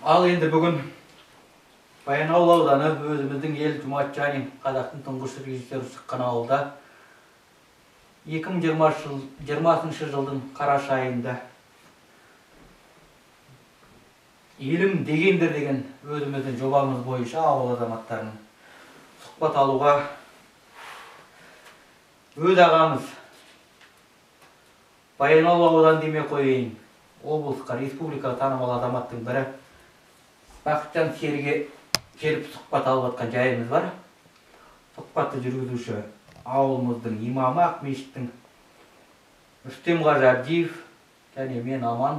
Ал енді бүгін Баянауыл ауданы өзіміздің ел Жұмат Жанин қазақтың тұңғыш режиссері шыққан ауылда 2020 жылдың қараша айында Елім дегендер деген өзіміздің жобамыз бойынша ауыл азаматтарының сұхбат алуға өз ағамыз Баянауыл ауданы демей қояйын, облысқа, республикаға танымал азаматтың бірі Бақытжан Серіге келіп сұхбат алып жатқан жайымыз бар. Сұхбатты жүргізуші ауылымыздың имамы Ақмешіттің Рүстем қажы Әбдиев және мен Аман,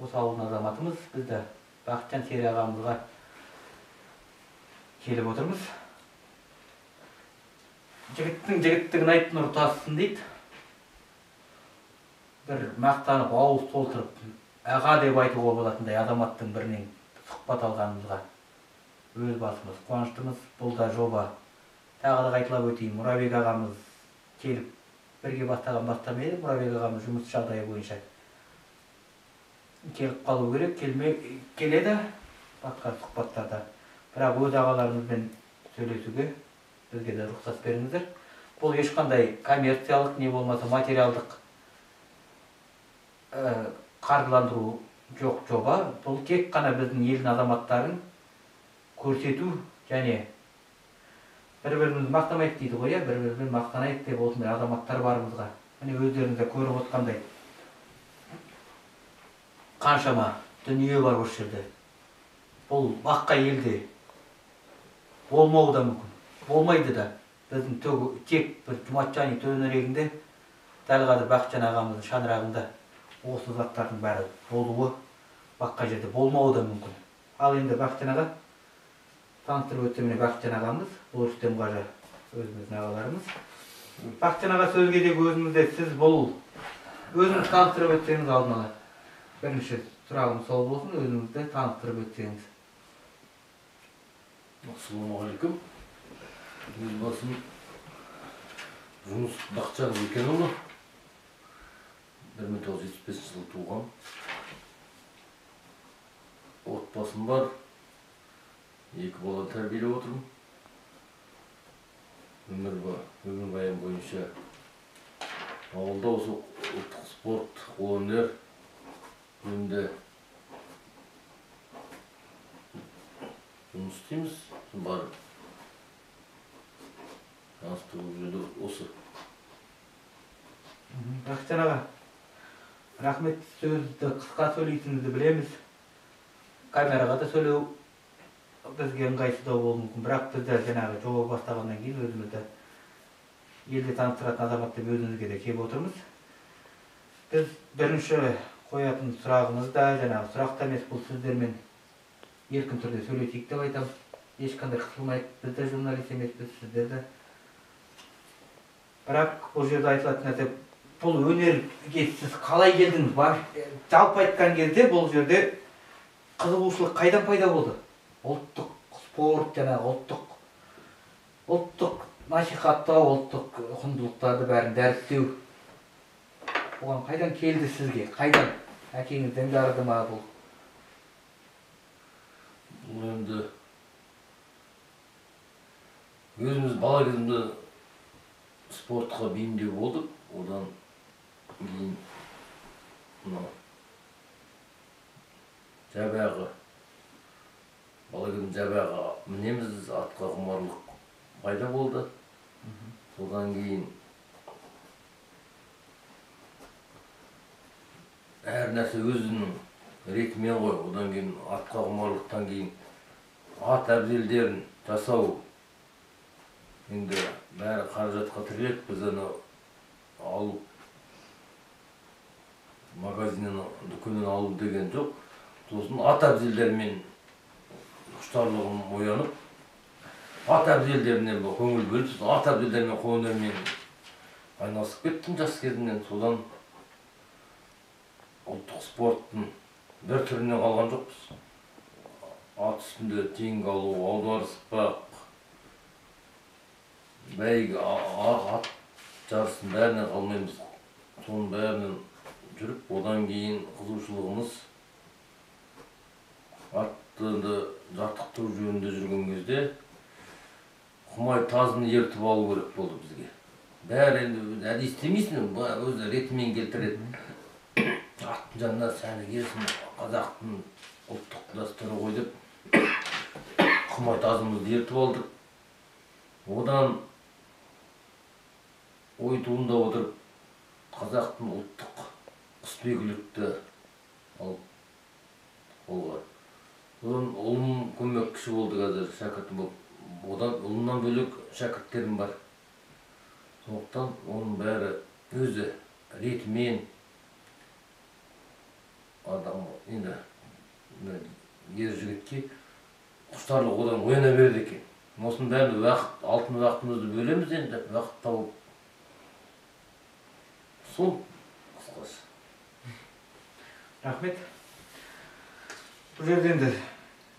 осы ауылдың азаматымыз. Біз де Бақытжан Сері ағамызға келіп отырмыз. Жігіттің жігіттігін айт, нұр тасысын дейді. Бір мақтанып, ауыз толтырып, аға деп айтуға болатындай азаматтың бірінен сұхбат алғанымызға өз басымыз қуаныштымыз. Бұл да жоба. Тағы да қайталап өтейін, Мұрабек ағамыз келіп бірге бастаған бастама еді. Мұрабек ағамыз жұмыс жағдайы бойынша келіп қалу керек, келеді басқа сұхбаттарда. Бірақ өз ағаларымызбен сөйлесуге бізге де рұқсат беріңіздер. Бұл ешқандай коммерциялық, не болмаса материалдық қаржыландыру жоқ жоба. Бұл тек қана біздің елдің азаматтарын көрсету және бір-бірімізді мақтамайық дейді ғой, бір-бірімізбен мақтанайық деп осындай азаматтар барымызға. Міне өздеріңіз де көріп отқандай қаншама дүние бар осы жерде. Бұл басқа елде болмауы да мүмкін, болмайды да. Біздің тек бір Жұмат Жанин төңірегінде, дәл қазір Бақытжан ағамыздың шаңырағында осы заттардың бәрі болуы, басқа жерде болмауы да мүмкін. Ал енді Бақытжан аға таныстырып өтсе, міне Бақытжан ағамыз, бұл Рүстем қажы өзіміздің ағаларымыз. Бақытжан аға, сөз кезегі өзіңізде. Сіз бұл өзіңіз таныстырып өтсеңіз алдын ала. Бірінші сұрағым сол болсын, өзіңізді таныстырып өтсеңіз. Ассалаумағалейкум. Өз басым Жүніс Бақытжан Өкенұлы. 1975 жылы туған. Отбасым бар. 2 бала тәрбиелеп отырмын. Өмірбаян бойынша ауылда осы ұлттық спорт, қолөнер жөнінде жұмыс істейміз. Бар таныстыру жөнінде осы. Бақытжан аға, рахмет, сөзді қысқа сөйлейтініңізді білеміз. Камераға да сөйлеу бізге ыңғайсыздау болуы мүмкін, бірақ біз де жаңағы жоба бастағаннан кейін өзімізді елде таныстыратын азамат деп өзімізге де келіп отырмыз. Біз бірінші қоятын сұрағымыз да жаңағы сұрақ та емес, бұл сіздермен еркін түрде сөйлесейік деп айтамыз. Ешқандай қысылмайық, біз де журналист емеспіз, сіздер де. Бірақ бұл жерде айтылатын нәрсе, бұл өнерге сіз қалай келдіңіз? Жалпы айтқан кезде бұл жерде қызығушылық қайдан пайда болды? Ұлттық спорт, жаңағы ұлттық насихаттау, ұлттық құндылықтарды бәрін дәріптеу. Оған қайдан келді сізге? Қайдан? Әкеңізден дарыды ма бұл? Бұл енді өзіміз бала кезімде спортқа бейімдеу болдық. Одан кейін мынау жабағы, бала кезімде жабағы мінеміз, атқа құмарлық пайда болды. Содан кейін әр нәрсе өзінің ретімен ғой. Одан кейін атқа құмарлықтан кейін ат әбзелдерін жасау енді бәрі қаражатқа тіреледі. Біз аны алып магазиннен, дүкеннен алу деген жоқ. Сосын ат әбзелдерімен құштарлығым оянып, ат әбзелдеріне көңіл бөліп, сосын ат әбзелдерімен, қолөнермен айналысып кеттім жас кезімнен. Содан ұлттық спорттың бір түрінен қалған жоқпыз. Ат үстінде теңге алу, аударыспақ, бәйге, ат жарысының бәрінен қалмаймыз. Соның бәрінен жүріп, одан кейін қызығушылығымыз Атты жаттықтыру жөнінде жүрген кезде Құмай тазыны ертіп алу керек болды бізге. Бәрі енді әдейі істемейсің, өзі ретімен келтіреді. Аттың жанына сәні келсін, қазақтың ұлттық дәстүрі ғой деп Құмай тазымызды ертіп алдық. Одан ой туындап отырып, қазақтың ұлттық құсбегілікті алып қолға. Одан ұлым көмекші болды қазір, шәкіртім болып. Одан ұлымнан бөлек шәкірттерім бар. Сондықтан оның бәрі өзі ретімен адам енді ер жігітке құштарлық одан ояна береді екен. Осының бәрін уақыт, алтын уақытымызды бөлеміз енді, уақыт тауып. Сол қысқасы. Рахмет. Бұл жерде енді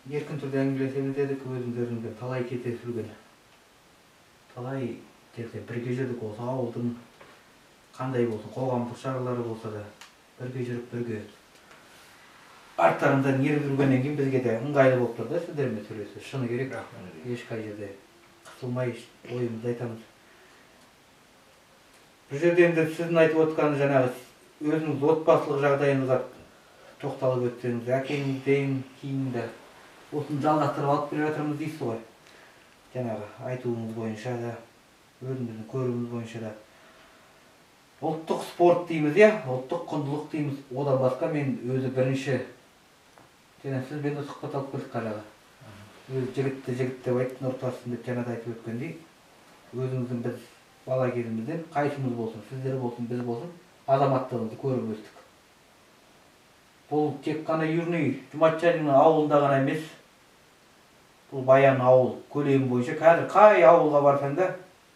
еркін түрде әңгімелесеміз дедік, өзімдеріңді талай кездесіп жүрген. Талай жерде бірге жүрдік, осы ауылдың қандай болсын, қоғамдық шаралары болса да бірге жүріп, бірге арттарыңыздан еріп жүргеннен кейін бізге де ыңғайлы болып тұр да сіздермен сөйлесу. Шыны керек, ешқай жерде қысылмай ойымызды айтамыз. Бұл жерде енді сіздің айтып отқан жаңағы өзіңіз отбасылық жағдайыңызға тоқталып өттіңіз, әкеңізден кейін де осыны жалғастырып алып келе жатырмыз дейсіз ғой. Жаңағы айтуыңыз бойынша да, өзіміздің көруіміз бойынша да. Ұлттық спорт дейміз, иә, ұлттық құндылық дейміз. Одан басқа мен өзі бірінші және сізбен де сұхбат алып келдік қараға. Өзі жігітті жігіт деп айтты, Нұртасын деп жаңа да айтып өткендей, өзіміздің біз бала кезімізден қайсымыз болсын, сіздер болсын, біз болсын, азаматтығымызды көріп өстік. Бұл тек қана Южный Жұматжанның ауылында ғана емес, бұл Баян ауыл көлемі бойынша қазір қай ауылға барсаң да,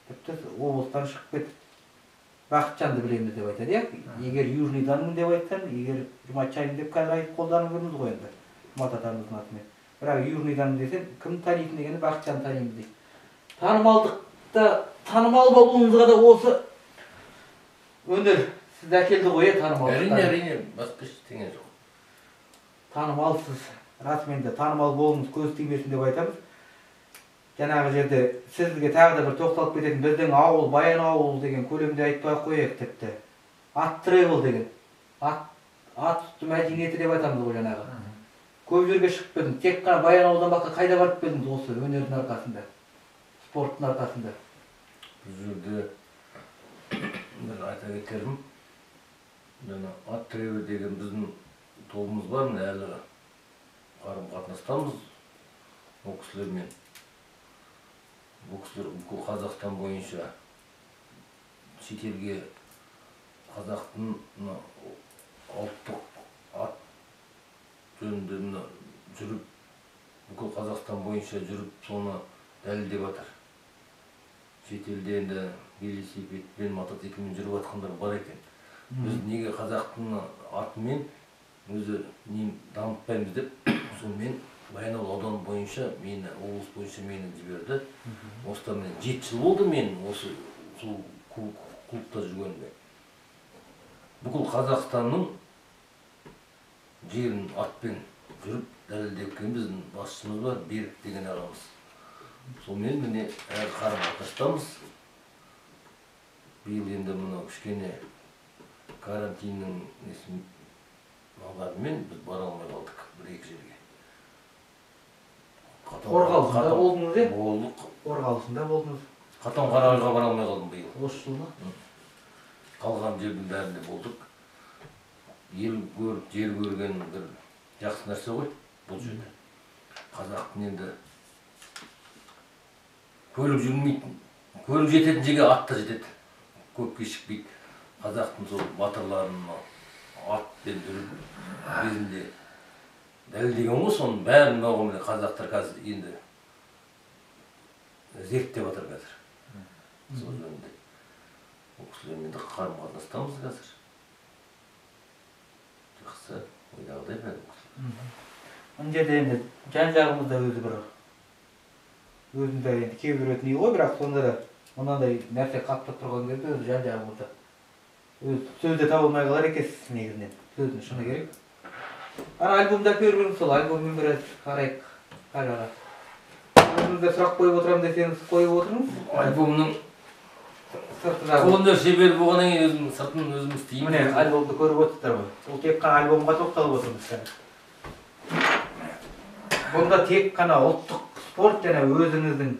тіпті облыстан шығып кетіп Бақытжанды білеміз деп айтады, иә? Егер Южныйданмын деп айтсаң, егер Жұматжан деп қазір айтып қолданып жүрміз ғой енді, Жұмат атамыздың атымен. Бірақ Южныйданмын десең, кім танитын дегенде Бақытжанды танимыз дейді. Танымалдықта, танымал болуыңызға да осы өнер сізді әкелді ғой, иә, танымалдыққа? Әрине, әрине, басқа ештеңе жоқ. Танымалсыз, расымен де танымал болуыңыз көз тимесін деп айтамыз. Жаңағы жерде сізге тағы да бір тоқталып кететін біздің ауыл, Баян ауыл деген көлемде айтпай қояйық тіпті. Ат тревел деген, ат үсті мәдениеті деп айтамыз ғой жаңағы. Көп жерге шығып келдім, тек қана Баян ауылдан басқа қайда барып келдіңіз осы өнердің арқасында, спорттың арқасында? Бұл жерде бір айта кетерім, жаңа ат тревел деген біздің тобымыз бар, міне әлі қарым-қатынастамыз ол кісілермен. Бұл кісілер бүкіл Қазақстан бойынша шетелге қазақтың ұлттық ат жөнінде жүріп, бүкіл Қазақстан бойынша жүріп соны дәлелдеп жатыр. Шетелде енді велосипедпен, мотоциклмен жүріп жатқандар бар екен. Біз неге қазақтың атымен өзі дамытпаймыз деп сонымен Баянауыл ауданы бойынша мені, облыс бойынша мені жіберді. Осыдан мен 7 жыл болды мен осы сол клубта жүргеніме. Бүкіл Қазақстанның жерін атпен жүріп дәлелдеп келген біздің басшымыз бар, Берік деген ағамыз. Сонымен міне әр қарым-қатынастамыз. Биыл енді мынау кішкене карантиннің несі алдарымен біз бара алмай қалдық бір-екі жерге. Қорғалысында болдыңыз, е? Болдық. Қорғалысында болдыңыз. Қатон-Қарағайға бара алмай қалдым биыл. Осы жыл ма? Қалған жердің бәрінде болдық. Ел көріп, жер көрген бір жақсы нәрсе ғой бұл жерде. Қазақтың енді көлік жүрмейтін, көлік жететін жерге ат та жетеді. Көп кешікпейді. Қазақтың сол батырларын атпен жүріп кезінде дәлелдеген ғой, соның бәрін мынау міне қазақтар қазір енді зерттеп жатыр қазір. Сол жөнінде. Ол кісілермен де қарым-қатынастамыз қазір. Жақсы, ойдағыдай бәрі ол кісілер. Мына жерде енді жан-жағымызда өзі бір өзінде енді кейбір жүретін үй ғой, бірақ сонда да мынандай нәрсе қаптап тұрған кезде өзі жан-жағымызда өз сөз де табылмай қалар екенсіз негізінен. Сөздің шыны керек. Ана альбомды әперіп беріңіз, сол альбоммен біраз қарайық. Қажаға. Өзіңізде сұрақ қойып отырамын десеңіз, қойып отырыңыз. Альбомның сырты жағы. Қолөнер шебері болғаннан кейін өзім сыртын өзім істеймін. Міне, альбомды көріп отырсыздар ғой. Бұл тек қана альбомға тоқталып отырмыз қазір. Бұнда тек қана ұлттық спорт және өзіңіздің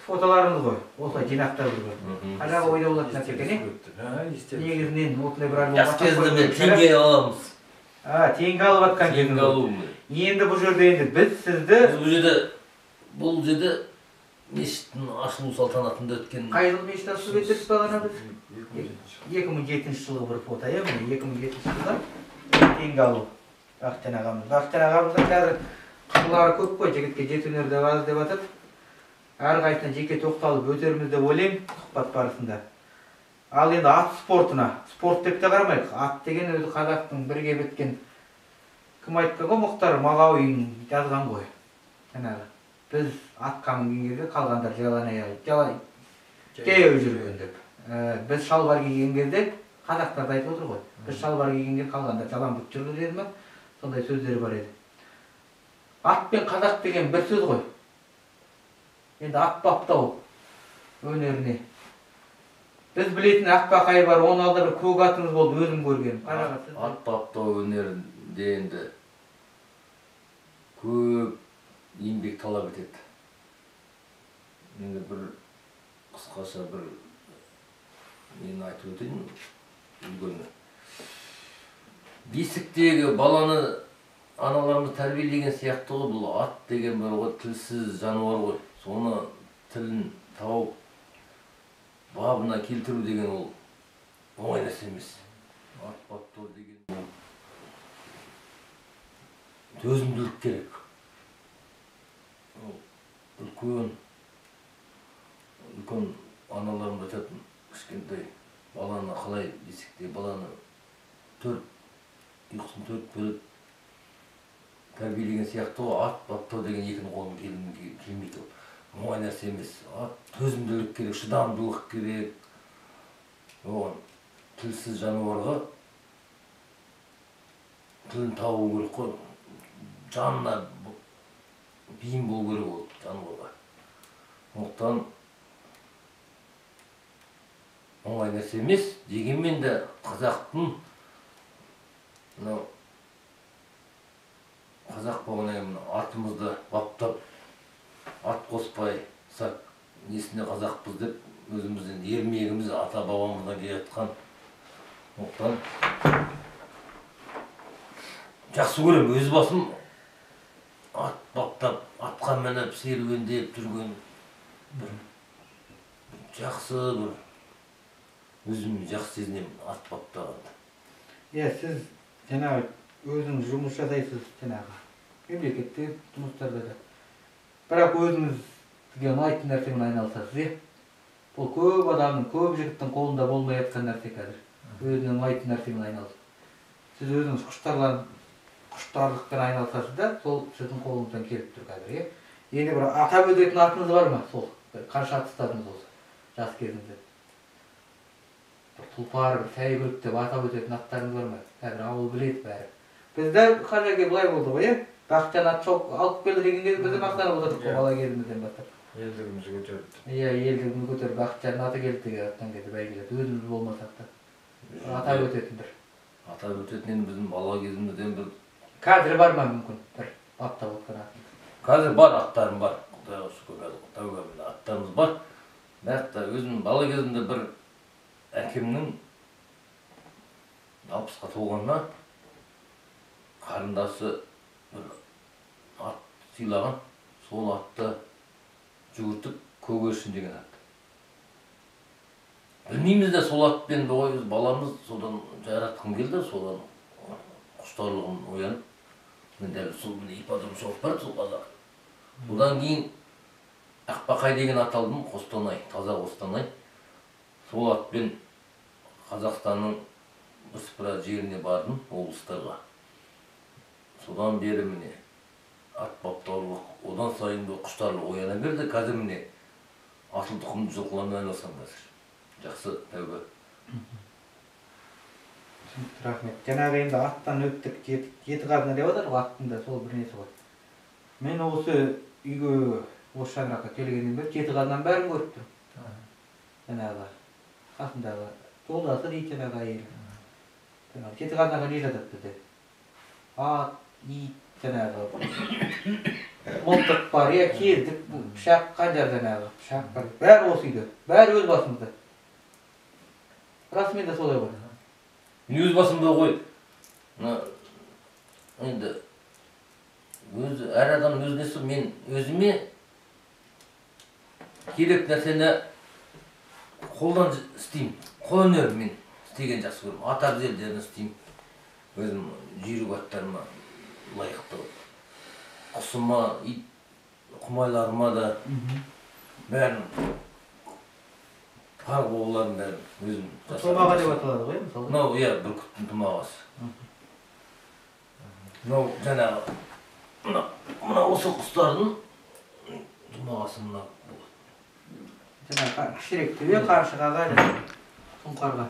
фотоларыңыз ғой. Осылай жинақтап жүрген. Қажаға ойда болатын нәрсе екен, е? Негізінен осындай бір альбомға Жас кезінде мен теңге аламыз. Теңге алып жатқан Теңге кезіңіз. алу. Енді бұл жерде енді біз сізді Біз бұл жерде мешіттің ашылу салтанатында өткен. Қай жылы мешіт ашылып еді бағана біз? 2007 жылғы бір фото, иә, міне 2007 жылда теңге алу. Бақытжан ағамыз. Бақытжан ағамыздың қазір қырлары көп қой, жігітке жеті өнер деп аз деп атады. Әрқайсысына жеке тоқталып өтерміз деп ойлаймын сұхбат барысында. Ал енді ат спортына, спорт деп те қарамайық. Ат деген өзі қазақтың бірге біткен, кім айтқан ғой, Мұхтар Мағауин жазған ғой. Жаңағы біз атқа мінген кезде қалғандар жаяу жүрген деп. Біз шалбар киген кезде, қазақтар да айтып отыр ғой, біз шалбар киген кезде қалғандар жалаң бұт жүрген деді ме? Сондай сөздер бар еді. Ат пен қазақ деген бір сөз ғой. Енді ат баптау өнеріне. Біз білетін Ақбақай бар, оның алдында бір көк атыңыз болды, өзім көрген. Ат баптау өнерінде енді көп еңбек талап етеді. Енді бір қысқаша бір нені айтып өтейін, үлгіні. Бесіктегі баланы аналарымыз тәрбиелеген сияқты ғой, бұл ат деген бір ғой, тілсіз жануар ғой. Соны тілін тауып бабына келтіру деген ол оңай нәрсе емес. Ат баптау деген ол төзімділік керек. Ол үлкен аналарымыз айтатын, кішкентай баланы қалай бесікте баланы ұйқысын төрт бөліп тәрбиелеген сияқты ғой, ат баптау деген екінің қолынан келмейді ол. Оңай нәрсе емес. Ат төзімділік керек, шыдамдылық керек. Оған тілсіз жануарға тілін табу керек қой. Жанына бейім болу керек ол жануарға. Сондықтан оңай нәрсе емес. Дегенмен де қазақтың мынау қазақ болғаннан кейін атымызды баптап, ат қоспай сақ несіне қазақпыз деп өзімізден ермегіміз ата бабамыздан келе жатқан. Сондықтан жақсы көремін өз басым ат баптап, атқа мініп, серуендеп жүрген бір жақсы бір өзімді жақсы сезінемін ат баптағанда. Иә, сіз жаңағы өзіңіз жұмыс жасайсыз жаңағы мемлекетте жұмыстарда да. Бірақ өзіңізге ұнайтын нәрсемен айналысасыз, иә? Бұл көп адамның, көп жігіттің қолында болмай жатқан нәрсе қазір. Өзіне ұнайтын нәрсемен айналысу. Сіз өзіңіз құштарлықпен айналысасыз да, сол сіздің қолыңыздан келіп тұр қазір, иә? Енді бір атап өтетін атыңыз бар ма? Сол қанша ат ұстадыңыз осы жас кезіңізде? Бір тұлпар, бір сәйгүлік деп атап өтетін аттарыңыз бар ма? Қазір ауыл біледі бәрі. Бізде қазірге былай болды ғой, иә? Бақытжан ат шауып алып келді деген кезде біз мақтанып отырдық қой бала кезімізден бастап. Елдігімізді көтерді. Иә, елдігімізді көтеріп, Бақытжанның аты келді деген аттан келді бәйгелерді. Өзіміз болмасақ та. Атап өтетін бір. Атап өтетін енді біздің бала кезімізден бір. Қазір бар ма мүмкін бір баптап отқан атыңыз? Қазір бар, аттарым бар. Құдайға шүкір, қазір тәуба міне аттарымыз бар. Бірақ та өзім бала кезімде бір әкемнің 60-қа толғанына қарындасы бір ат сыйлаған, сол атты жүгіртіп көгершін деген ат. Білмейміз де сол атпен біз баламыз, содан жаратқым келді, содан құштарлығым оянып, мен дәл сол міне ипподром шауып барды сол қазақ. Одан кейін Ақбақай деген ат алдым, Қостанай, таза Қостанай. Сол атпен Қазақстанның бірсыпыра жеріне бардым, облыстарға. Содан бері міне ат баптаулық, одан сайын да құштарлық ояна берді. Қазір міне асыл тұқымды жылқылармен айналысамын қазір. Жақсы, тәуба. Түсінікті, рахмет. Жаңағы енді аттан өттік, жеті қазына деп жатыр ғой, аттың да сол бір несі ғой. Мен осы үйге, осы шаңыраққа келгеннен бері жеті қазынаның бәрін көріп тұрмын. Жаңағы қасындағы жолдасы дейді, жаңағы әйелі. Жаңағы жеті қазынаға не жатады бізде? Ат, ит, жаңағы мылтық бар, иә, кездік, пышақ, қанжар, жаңағы пышақ бар. Бәрі осы үйде, бәрі өз басымызда. Расымен де солай ғой. Мен өз басымда ғой. Мына енді өз әр адамның өз несі, мен өзіме керек нәрсені қолдан істеймін. Қолөнер мен істеген жақсы көремін. Ат әбзелдерін істеймін. Өзім жүйрік аттарыма лайықты құсыма, ит, құмайларыма да бәрін, қарғылардың бәрін өзім жасадым. Томаға деп аталады ғой, мысалы. Мынау, иә, бүркіттің томағасы. Мынау жаңағы мына осы құстардың томағасы мына болады. Жаңағы кішірек төбе қаршығаға, сұңқарға.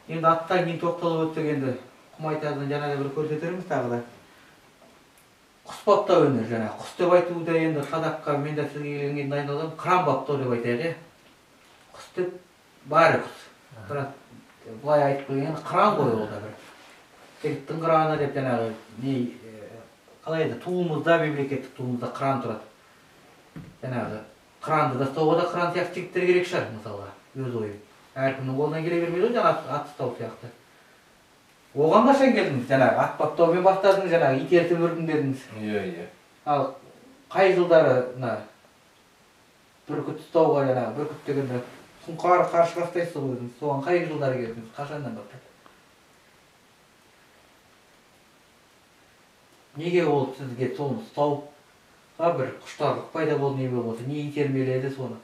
Енді аттан кейін тоқталып өттік, енді құмай тазыны жаңа да бір көрсетерміз тағы да. Құс баптау өнері, жаңағы құс деп айту да енді қазаққа, мен де сізге келгеннен кейін дайындалдым, қыран баптау деп айтайық, иә. Құс деп бәрі құс. Бірақ былай айтып қойған қыран ғой ол да бір. Жігіттің қыраны деп жаңағы не, қалай еді, туымызда, мемлекеттік туымызда қыран тұрады. Жаңағы қыранды да ұстауға да қыран сияқты жігіттер керек шығар, мысалға, өз ойым. Әркімнің қолынан келе бермейді ғой, жаңағы ат ұстау сияқты. Оған қашан келдіңіз? Жаңағы ат баптаумен бастадыңыз, жаңағы ит ертіп үрдім дедіңіз. Иә, иә. Ал қай жылдары мына бүркіт ұстауға, жаңағы бүркіт дегенде сұңқар, қаршыға ұстайсыз ғой өзіңіз. Соған қай жылдары келдіңіз? Қашаннан бастап? Неге ол сізге соны ұстауға бір құштарлық пайда болды, не болмаса, не итермеледі соны?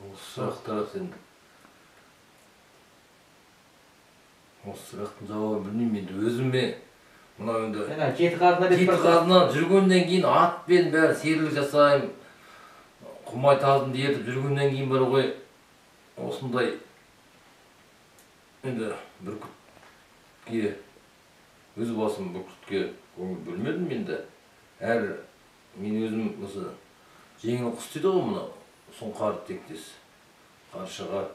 Осы сұрақтарға сен осы сұрақтың жауабын білмеймін енді өзіме. Мынау енді жаңа жеті қазына деп жеті қазына жүргеннен кейін атпен бәрі серілік жасаймын, құмай тазымды ертіп жүргеннен кейін бар ғой осындай енді бүркітке өз басым бүркітке көңіл бөлмедім енді. Әр мен өзім осы жеңіл құс дейді ғой, мынау сұңқар тектес қаршыға,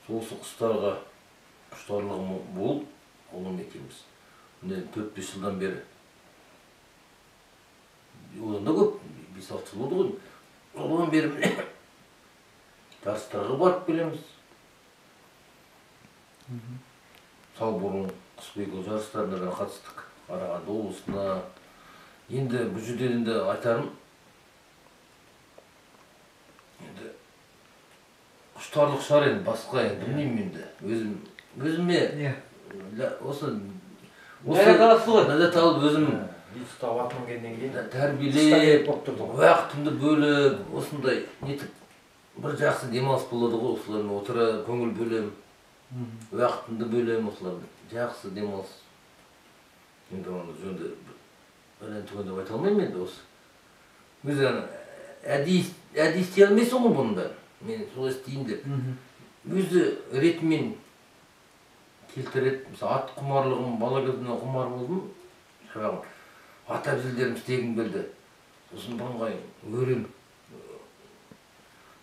сол осы құстарға құштарлығым болып қолым екенбіз. Міне 4-5 жылдан бері, одан да көп, 5-6 жыл болды ғой, одан бері міне жарыстарға барып келеміз. Салбурын құсбегі жарыстарына да қатыстық, Қарағанды облысына. Енді бұл жерде енді айтарым, енді құштарлық шығар енді, басқа енді білмеймін енді. Өзім өзіме осы ләззат аласыз ғой. Ләззат алып өзім ит ұстап ат мінгеннен кейін тәрбиелеп, уақытымды бөліп, осындай нетіп бір жақсы демалыс болады ғой, осылармен отырып көңіл бөлем, уақытымды бөлем осылармен. Жақсы демалыс. Енді оны жөнді бәлен түген деп айта алмаймын енді осы. Өзі әдейі істей алмайсың ғой бұны бәрін. Мен солай істеймін деп. Өзі ретімен келтіреді. Мысалы, ат құмарлығым, бала кезімнен құмар болдым. Жаңағы ат әбзелдерім істегім келді. Сосын бірыңғай өрем.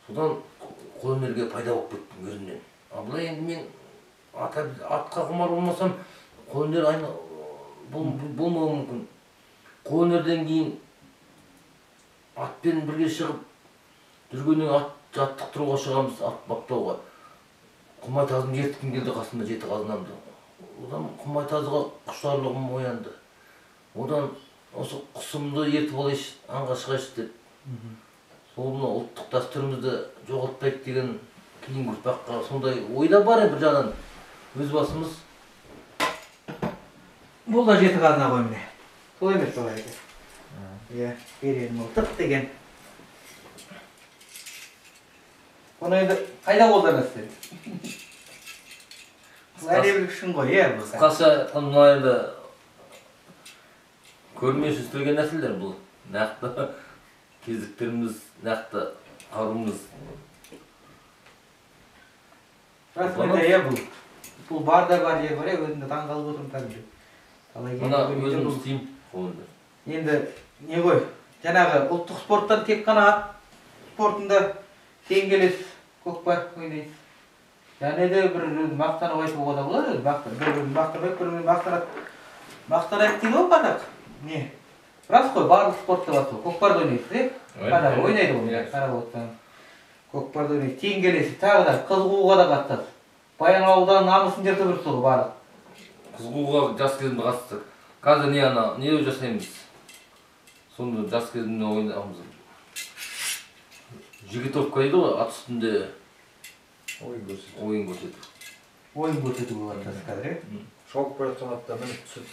Содан қолөнерге пайда болып кеттім өзімнен. Ал былай енді мен атқа құмар болмасам, қолөнер болмауы мүмкін. Қолөнерден кейін атпен бірге шығып, жүргеннен ат жаттықтыруға шығамыз, ат баптауға. Құмай тазымды ерткім келді қасымда жеті қазынамды. Одан құмай тазыға құштарлығым оянды. Одан осы құсымды ертіп алайыншы, аңға шығайыншы деп. Сол мына ұлттық дәстүрімізді жоғалтпайық деген кейінгі ұрпаққа сондай ой да бар енді бір жағынан. Өз басымыз. Бұл да жеті қазына ғой міне. Солай емес солай екен. Иә, берен мылтық деген. Оны енді қайда қолданасыз енді? Бұл әдемілік үшін ғой, иә, бұл. Қысқаша айтқанда мына енді көрме үшін істелген нәрселер бұл. Нақты кездіктеріміз, нақты қаруымыз. Расымен де, иә, бұл. Бұл бар да бар жер бар, иә, өзім де таңғалып отырмын кәдімгі. Талай Мына келіп өзім бұл. істеймін қолөнер. Енді не ғой, жаңағы ұлттық спорттан тек қана ат спортында тең келесіз, көкпар ойнайсыз. Және де бір өзін мақтанып айтуға да болады, өзі бір бірін мақтанбай, бір бірін мақтанады. Мақтанайық дейді ғой қазақ. Не? Рас қой, барлық спортта бар сол. Көкпарды ойнайсыз, иә? Қазақ ойнайды ғой, Иә. қарап отырсаң. Көкпарды ойнайсыз, тең келесіз, тағы да қыз қууға да қатысасыз. Баян ауданының намысын жыртып жүрсіз ғой барлық. Қыз қууға жас кезімде қатыстық. Қазір не ана, не жасаймыз? Сонда жас кезімде ойнағанбыз. Жігітовка дейді ғой, ат үстінде Ойын көрсету. Ойын көрсету. Ойын көрсетуге қатысасыз қазір, иә? Шауып бара жатқан атта мініп түсіп.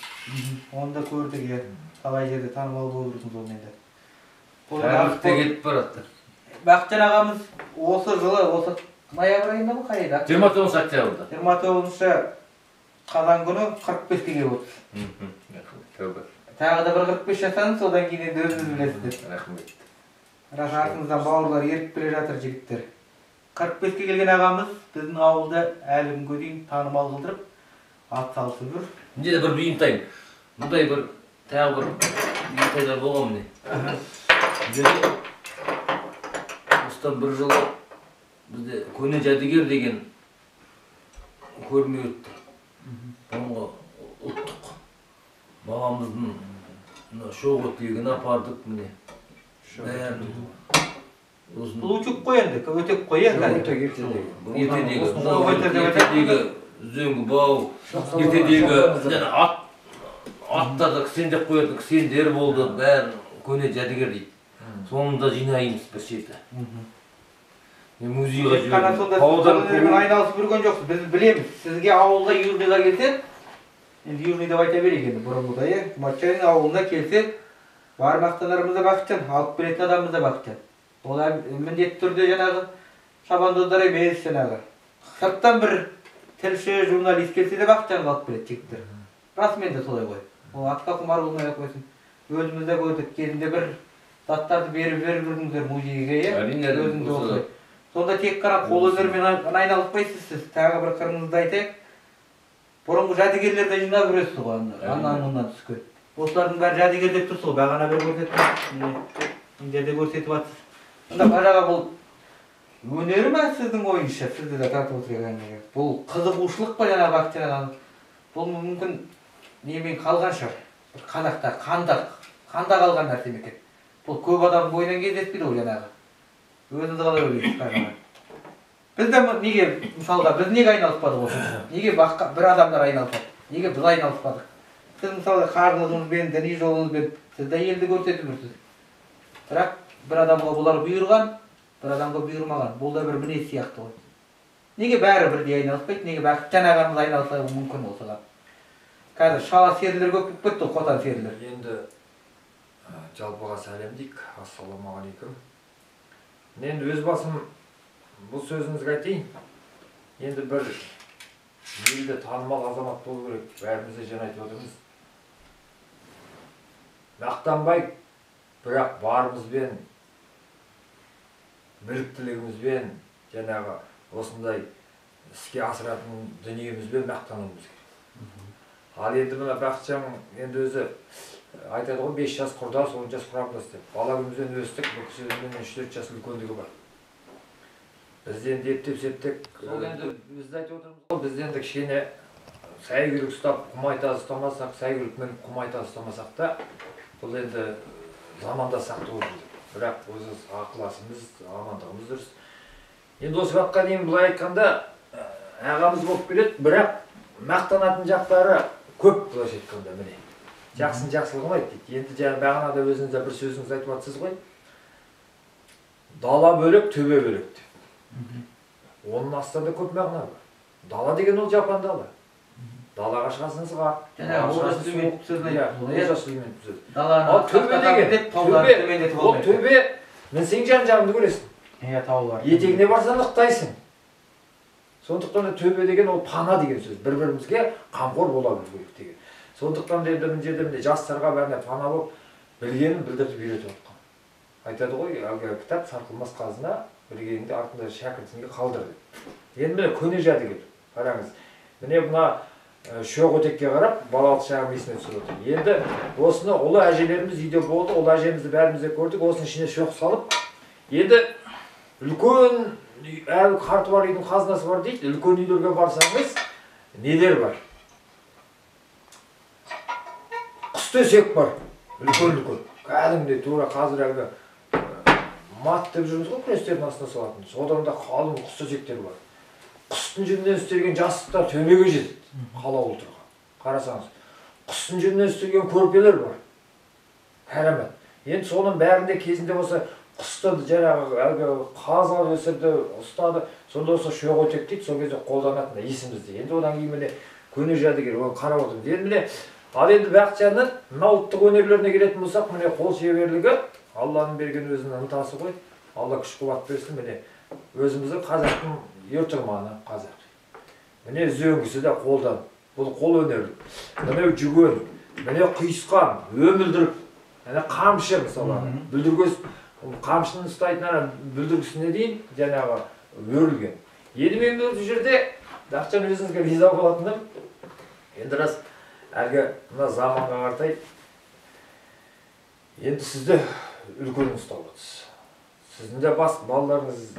Оны да көрдік, иә. Талай жерде танымал болып жүрсіңіз онымен де. Бұл енді Кәрілік те ат кетіп барады. Бақытжан ағамыз осы жылы, осы ноябрь айында ма, қай айда? 29 октябрьда. 29 қазан күні 45-ке келіп отырсыз. Тәуба. Тағы да бір 45 жасаңыз, содан кейін енді өзіңіз білесіздер. Рахмет. Рас, артыңыздан бауырлар еріп келе жатыр жігіттер. 45-ке келген ағамыз біздің ауылда әлі күнге дейін танымал қылдырып, ат салысып жүр. Мына жерде бір бұйымтайым. Мындай бір тағы бір бұйымтайлар болған міне. Мына жерде осыдан бір жылы бізде көне жәдігер деген көрме өтті. Бұрынғы ұлттық бабамыздың мына шоғы тілегін апардық міне. Бәрін. Сосын Бұл өтек қой енді, өтек қой енді. Өтек ертедегі. Ертедегі, Шоқ өтек деп айтады. ертедегі үзеңгі бау, ертедегі жаңа аттарды кісендеп қоятын кісендер болды, бәрін көне жәдігер дейді. Соны да жинаймыз бір шеті. Мен музейға Тек қана жібердім. сонда Павлодар қолөнермен айналысып жүрген жоқсыз. Біз білеміз. Сізге ауылға Южныйға келсе, енді Южный деп айта берейік енді бұрынғыда, иә. Жұматжанин ауылына келсе, бар мақтанарымыз да Бақытжан, алып келетін адамымыз да Бақытжан. Ол міндетті түрде жаңағы шабандоздар емес жаңағы. Сырттан бір тілші, журналист келсе де Бақытжанға алып келеді жігіттер. Расымен де солай ғой. Ол атқа құмар болмай ақ қойсын. Өзіміз де көрдік, кезінде бір заттарды беріп беріп жүрдіңіздер музейге, иә? Әрине, әрине, Өзіңіз де осы- осылай. Сонда тек қана қолөнермен айналыспайсыз сіз. Тағы бір қырыңызды айтайық. Бұрынғы жәдігерлерді жинап жүресіз ғой, аннан мындан түскен. Осылардың бәрі жәдігер деп тұрсыз ғой, бағана бір көрсеттім. Міне, мына жерде көрсетіп жатсыз. Сонда қажаға бұл өнері ме сіздің ойыңызша? Сізді де тартып отыр әңгімеге. Бұл қызығушылық па жаңағы Бақытжан ағаның? Бұл мүмкін немен қалған шығар. Бір қазақта қанда қалған нәрсе ме екен? Бұл көп адамның бойынан кездеспейді ғой жаңағы. Өзіңіз қалай ойлайсыз қажаға? Біз де неге, мысалға, біз неге айналыспадық осы? Неге басқа бір адамдар айналысады? Неге біз айналыспадық? Сіз мысалы қарлығыңызбен, діни жолыңызбен сіз де елді көрсетіп жүрсіз. Бірақ бір адамға бұлар бұйырған, бір адамға бұйырмаған. Бұл да бір мінез сияқты ғой. Неге бәрі бірдей айналыспайды? Неге Бақытжан ағамыз айналыса мүмкін осыған? Қазір шала серілер көп болып кетті ғой, қотан серілер. Енді жалпыға сәлем дейік. Ассалаумағалейкум. Мен енді өз басым бұл сөзіңізге айтайын. Енді бір елде танымал азамат болу керек. Бәріміз де жаңа айтып отырмыз. Мақтанбай, бірақ барымызбен, біліктілігімізбен, жаңағы осындай іске асыратын дүниемізбен мақтануымыз керек. Ал енді мына Бақытжан енді өзі айтады ғой, 5 жас құрдас, 10 жас құрамдас деп. Бала күнімізден өстік, бұл кісі өзінен 3-4 жас үлкендігі бар. Біз енді ептеп септек, сол енді біз де айтып отырмыз ғой, біз енді кішкене сәйгүлік ұстап, құмайтаз ұстамасақ, сәйгүлік мініп құмайтаз ұстамасақ та, бұл енді замандасақ та olur. Бірақ өзі ақыласымыз, амандығымыз дұрыс. Енді осы уақытқа дейін былай айтқанда ағамыз болып келеді, бірақ мақтанатын жақтары көп былайша айтқанда міне. Жақсының жақсылығын айт дейді. Енді жаңа бағанада өзіңіз де бір сөзіңіз айтып жатсыз ғой. Дала бөлек, төбе бөлек деп. Оның астында көп мағына бар. Дала деген ол жапан дала. Далаға шығасың ызғар, Жаңағы Олжас Сүлейменов сөзін айтып Иә, Олжас Сүлейменов сөзі. Даланы Ал төбе деген, деп тауларды төбе, төмендетіп ол алмайды. төбе, мінсең жан-жағыңды көресің. Иә, таулар. Етегіне барсаң ықтайсың. Сондықтан да төбе деген ол пана деген сөз. Бір-бірімізге қамқор бола білу керек деген. Сондықтан да енді мына жерде міне жастарға бәріне пана болып білгенін білдіртіп үйретіп жатқан. Айтады ғой, әлгі кітап сарқылмас қазына, білгеніңді артында шәкіртіңе қалдыр деп. Енді міне көне жәдігер, қараңыз. Міне мына шоқ өтекке қарап балалық шағым есіме түсіп отыр. Енді осыны ұлы әжелеріміз үйде болды, ұлы әжемізді бәріміз де көрдік, осының ішіне шоқ салып, енді үлкен әр қарты бар үйдің қазынасы бар дейді, үлкен үйлерге барсаңыз нелер бар? Құс төсек бар, үлкен-үлкен. Кәдімгідей тура қазір әлгі мат деп жүрміз ғой, күрестердің астына салатын. Содан да қалың құс төсектер бар. Құстың жүнінен істелген жастықтар төбеге жетеді, қалаулы тұрған. Қарасаңыз, құстың жүнінен істелген көрпелер бар. Кәрамат. Енді соның бәрінде кезінде болса құсты жаңағы әлгі қазға өсірді, ұстады. Сонда осы шоқ өтек дейді, сол кезде қолданатын есімізде. Енді одан кейін міне көне жәдігер, оны қарап отырмыз. Енді міне, ал енді Бақытжанның мына ұлттық өнерлеріне келетін болсақ, міне қол шеберлігі Алланың берген өзінің ынтасы ғой. Алла күш қуат берсін, міне өзіміздің қазақтың ер тұрманы қазақ. Міне үзеңгісі де қолдан. Бұл қол өнерлік. Міне жүген, міне құйысқан, өмілдірік, міне қамшы мысалы. Бүлдіргіс, қамшыны ұстайтын ана бүлдіргісіне дейін жаңағы өрілген. Енді мен бұл жерде Бақытжан өзіңізге риза болатыным, енді рас әлгі мына заманға қаратай енді сізді үлкен ұстап отырсыз. Сіздің де бас балаларыңыз,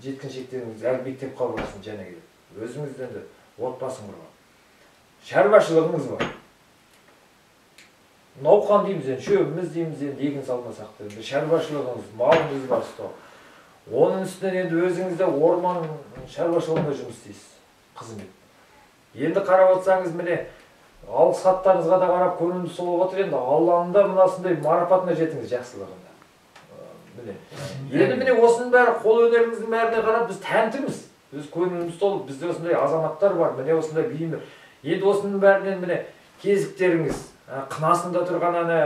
жеткіншектеріңіз әлі мектеп қабырғасын және келеді. Өзіңізден де отбасын құрған. Шаруашылығыңыз бар. Науқан дейміз енді, шөбіміз дейміз енді, егін салмасақ та. Шаруашылығыңыз, малыңыз бар ұстау. Оның үстінен енді өзіңіз де орман шаруашылығында жұмыс істейсіз, қызмет. Енді қарап отырсаңыз, міне алғыс хаттарыңызға да қарап көңіліміз толып отыр енді. Алланың да мынасындай марапатына жетіңіз жақсылығында. Міне. Енді міне осының бәрі қол өнеріңіздің бәріне қарап біз тәнтіміз. Біз көңіліміз толып, бізде осындай азаматтар бар, міне осындай биімдер. Енді осының бәрінен міне кезіктеріңіз, қынасында тұрған ана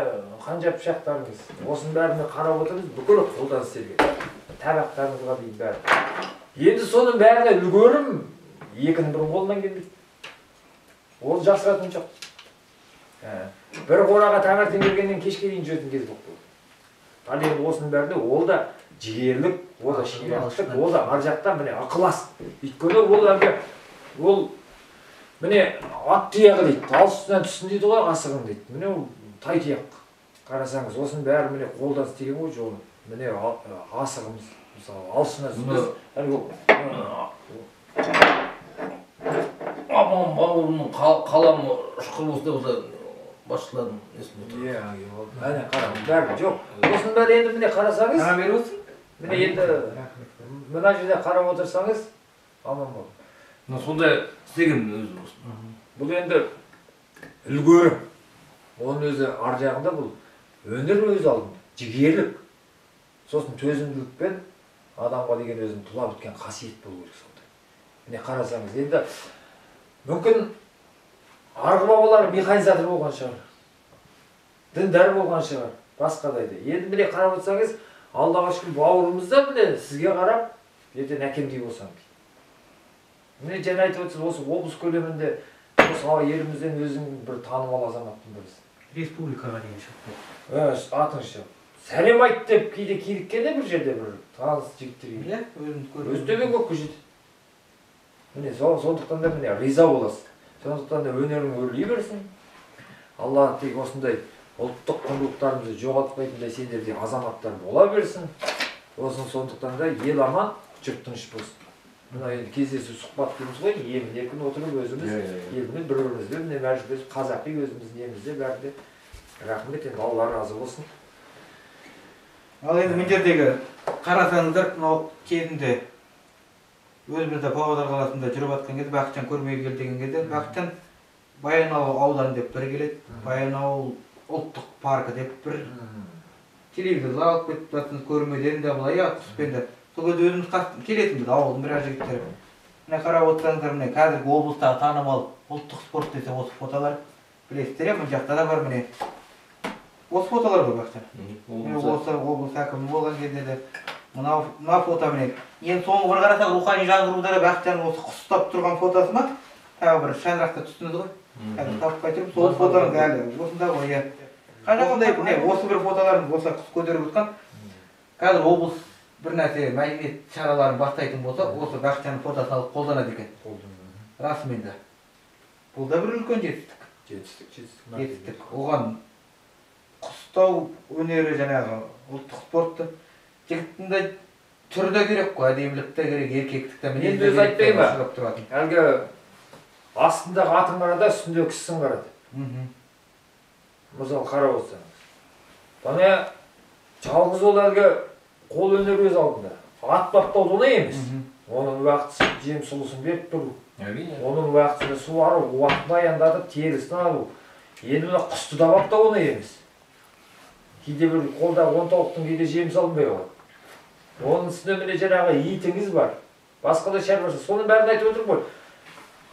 қанжар пышақтарыңыз, осының бәріне қарап отырмыз, бүкіл қолдан істелген. Табақтарыңызға дейін бәрі. Енді соның бәріне үлгерім екінің бірінің қолынан келмейді. Ол жасыратын жоқ. Бір қораға таңертең келгеннен кешке дейін жүретін кез болып қалды. Ал енді осының бәрінде ол да жігерлік, ол да ширақтық, ол да ар жақтан міне ықылас. Өйткені ол әлгі ол міне ат тұяғы дейді, тал үстінен түссін дейді ғой, асығың дейді. Міне ол тай тұяқ. Қарасаңыз, осының бәрі міне қолдан істеген ғой жолы. Міне асығымыз, мысалы, алшына біз әлгі апам бауырымның қаламы ұшқыр болса болса басшылардың несін отыр. Иә, әне қара, бәрі жоқ. Осының бәрі енді міне қарасаңыз, міне енді мына жерде қарап отырсаңыз, аман бол. Мына сондай істегенмін өзім осыны. Бұл енді үлгерім. Оның өзі ар жағында бұл өнер өзі алдында, жігерлік. Сосын төзімділікпен адамға деген өзінің тұла біткен қасиет болу керек сондай. Міне қарасаңыз, енді мүмкін арғы бабалары механизатор болған шығар, діндар болған шығар, басқадай да. Енді міне қарап отырсаңыз, Аллаға шүкір бауырымыз да міне сізге қарап, ертең әкемдей болсам дейді. Міне жаңа айтып отырсыз, осы облыс көлемінде осы елімізден өзің бір танымал азаматтың бірісің. Республикаға дейін шықты. Атың шығып. Сәлем айт деп кейде киліккенде бір жерде бір таныс жігіттер келеді. Иә, өзімді көрдім. Өз төбең көкке жетеді. Міне сондықтан да міне риза боласыз. Сондықтан да өнерің өрлей берсін. Алла тек осындай ұлттық құндылықтарымызды жоғалтпайтындай сендердей азаматтар бола берсін. Осыны сондықтан да ел аман, жұрт тыныш болсын. Мына енді кездесу сұхбат дейміз ғой, емін еркін отырып өзіміз елмен бір-бірімізбен міне мәжіліс қазақи өзіміздің немізде бәрінде. Рахмет, енді Алла разы болсын. Ал енді мына жердегі қарасаңыздар, мынау кезінде өзімізде Павлодар қаласында жүріп жатқан кезде Бақытжан көрмеге кел деген кезде Бақытжан Баянауыл ауданы деп бір келеді, Баянауыл ұлттық паркі деп бір телевизорға алып кетіп жатсыңыз, көрмеден де былай құспен де. Сол кезде өзіміз келетінбіз, ауылдың біраз жігіттері. Міне қарап отырсаңыздар, міне қазіргі облыстағы танымал ұлттық спорт десе осы фотолар білесіздер, мына жақта да бар міне. Осы фотолар ғой Бақытжан. Міне осы облыс әкімі болған кезде де мына фото міне. Енді соңғы бір қарасақ, рухани жаңғыруда да Бақытжанның осы құс ұстап тұрған фотосы ма? Тағы бір шаңырақта түстіңіз ғой. Қазір таппай тұрмын. Сол фотоңыз әлі осында ғой, иә. Қажа ондай міне осы бір фотоларыңыз осы құс көтеріп отқан. Қазір облыс бір нәрсе мәдениет шараларын бастайтын болса, осы Бақытжанның фотосын алып қолданады екен. Расымен де. Бұл да бір үлкен жетістік. Жетістік. Оған құстау өнері жаңағы ұлттық спортты жігіттің де түрі де керек қой, әдемілік те керек, еркектік те мінез де Енді өзі айтпай ма? тұратын. Әлгі астындағы атын қарады, үстіндегі кісісін қарады. Мысалы қарап отырсаңыз. Мына жалғыз ол әлгі қол өнері өз алдында. Ат баптау оңай емес. Оның уақытысы жем сұлысын беріп тұру. Оның уақытысында суару, уақытын аяндатып терісін алу. Енді мына құсты да баптау оңай емес. Кейде бір қолда 10 тауықтың кейде жем салынбай қалады. Оның үстіне міне жаңағы итіңіз бар. Басқа да шаруашылық. Соның бәрін айтып отырмын ғой.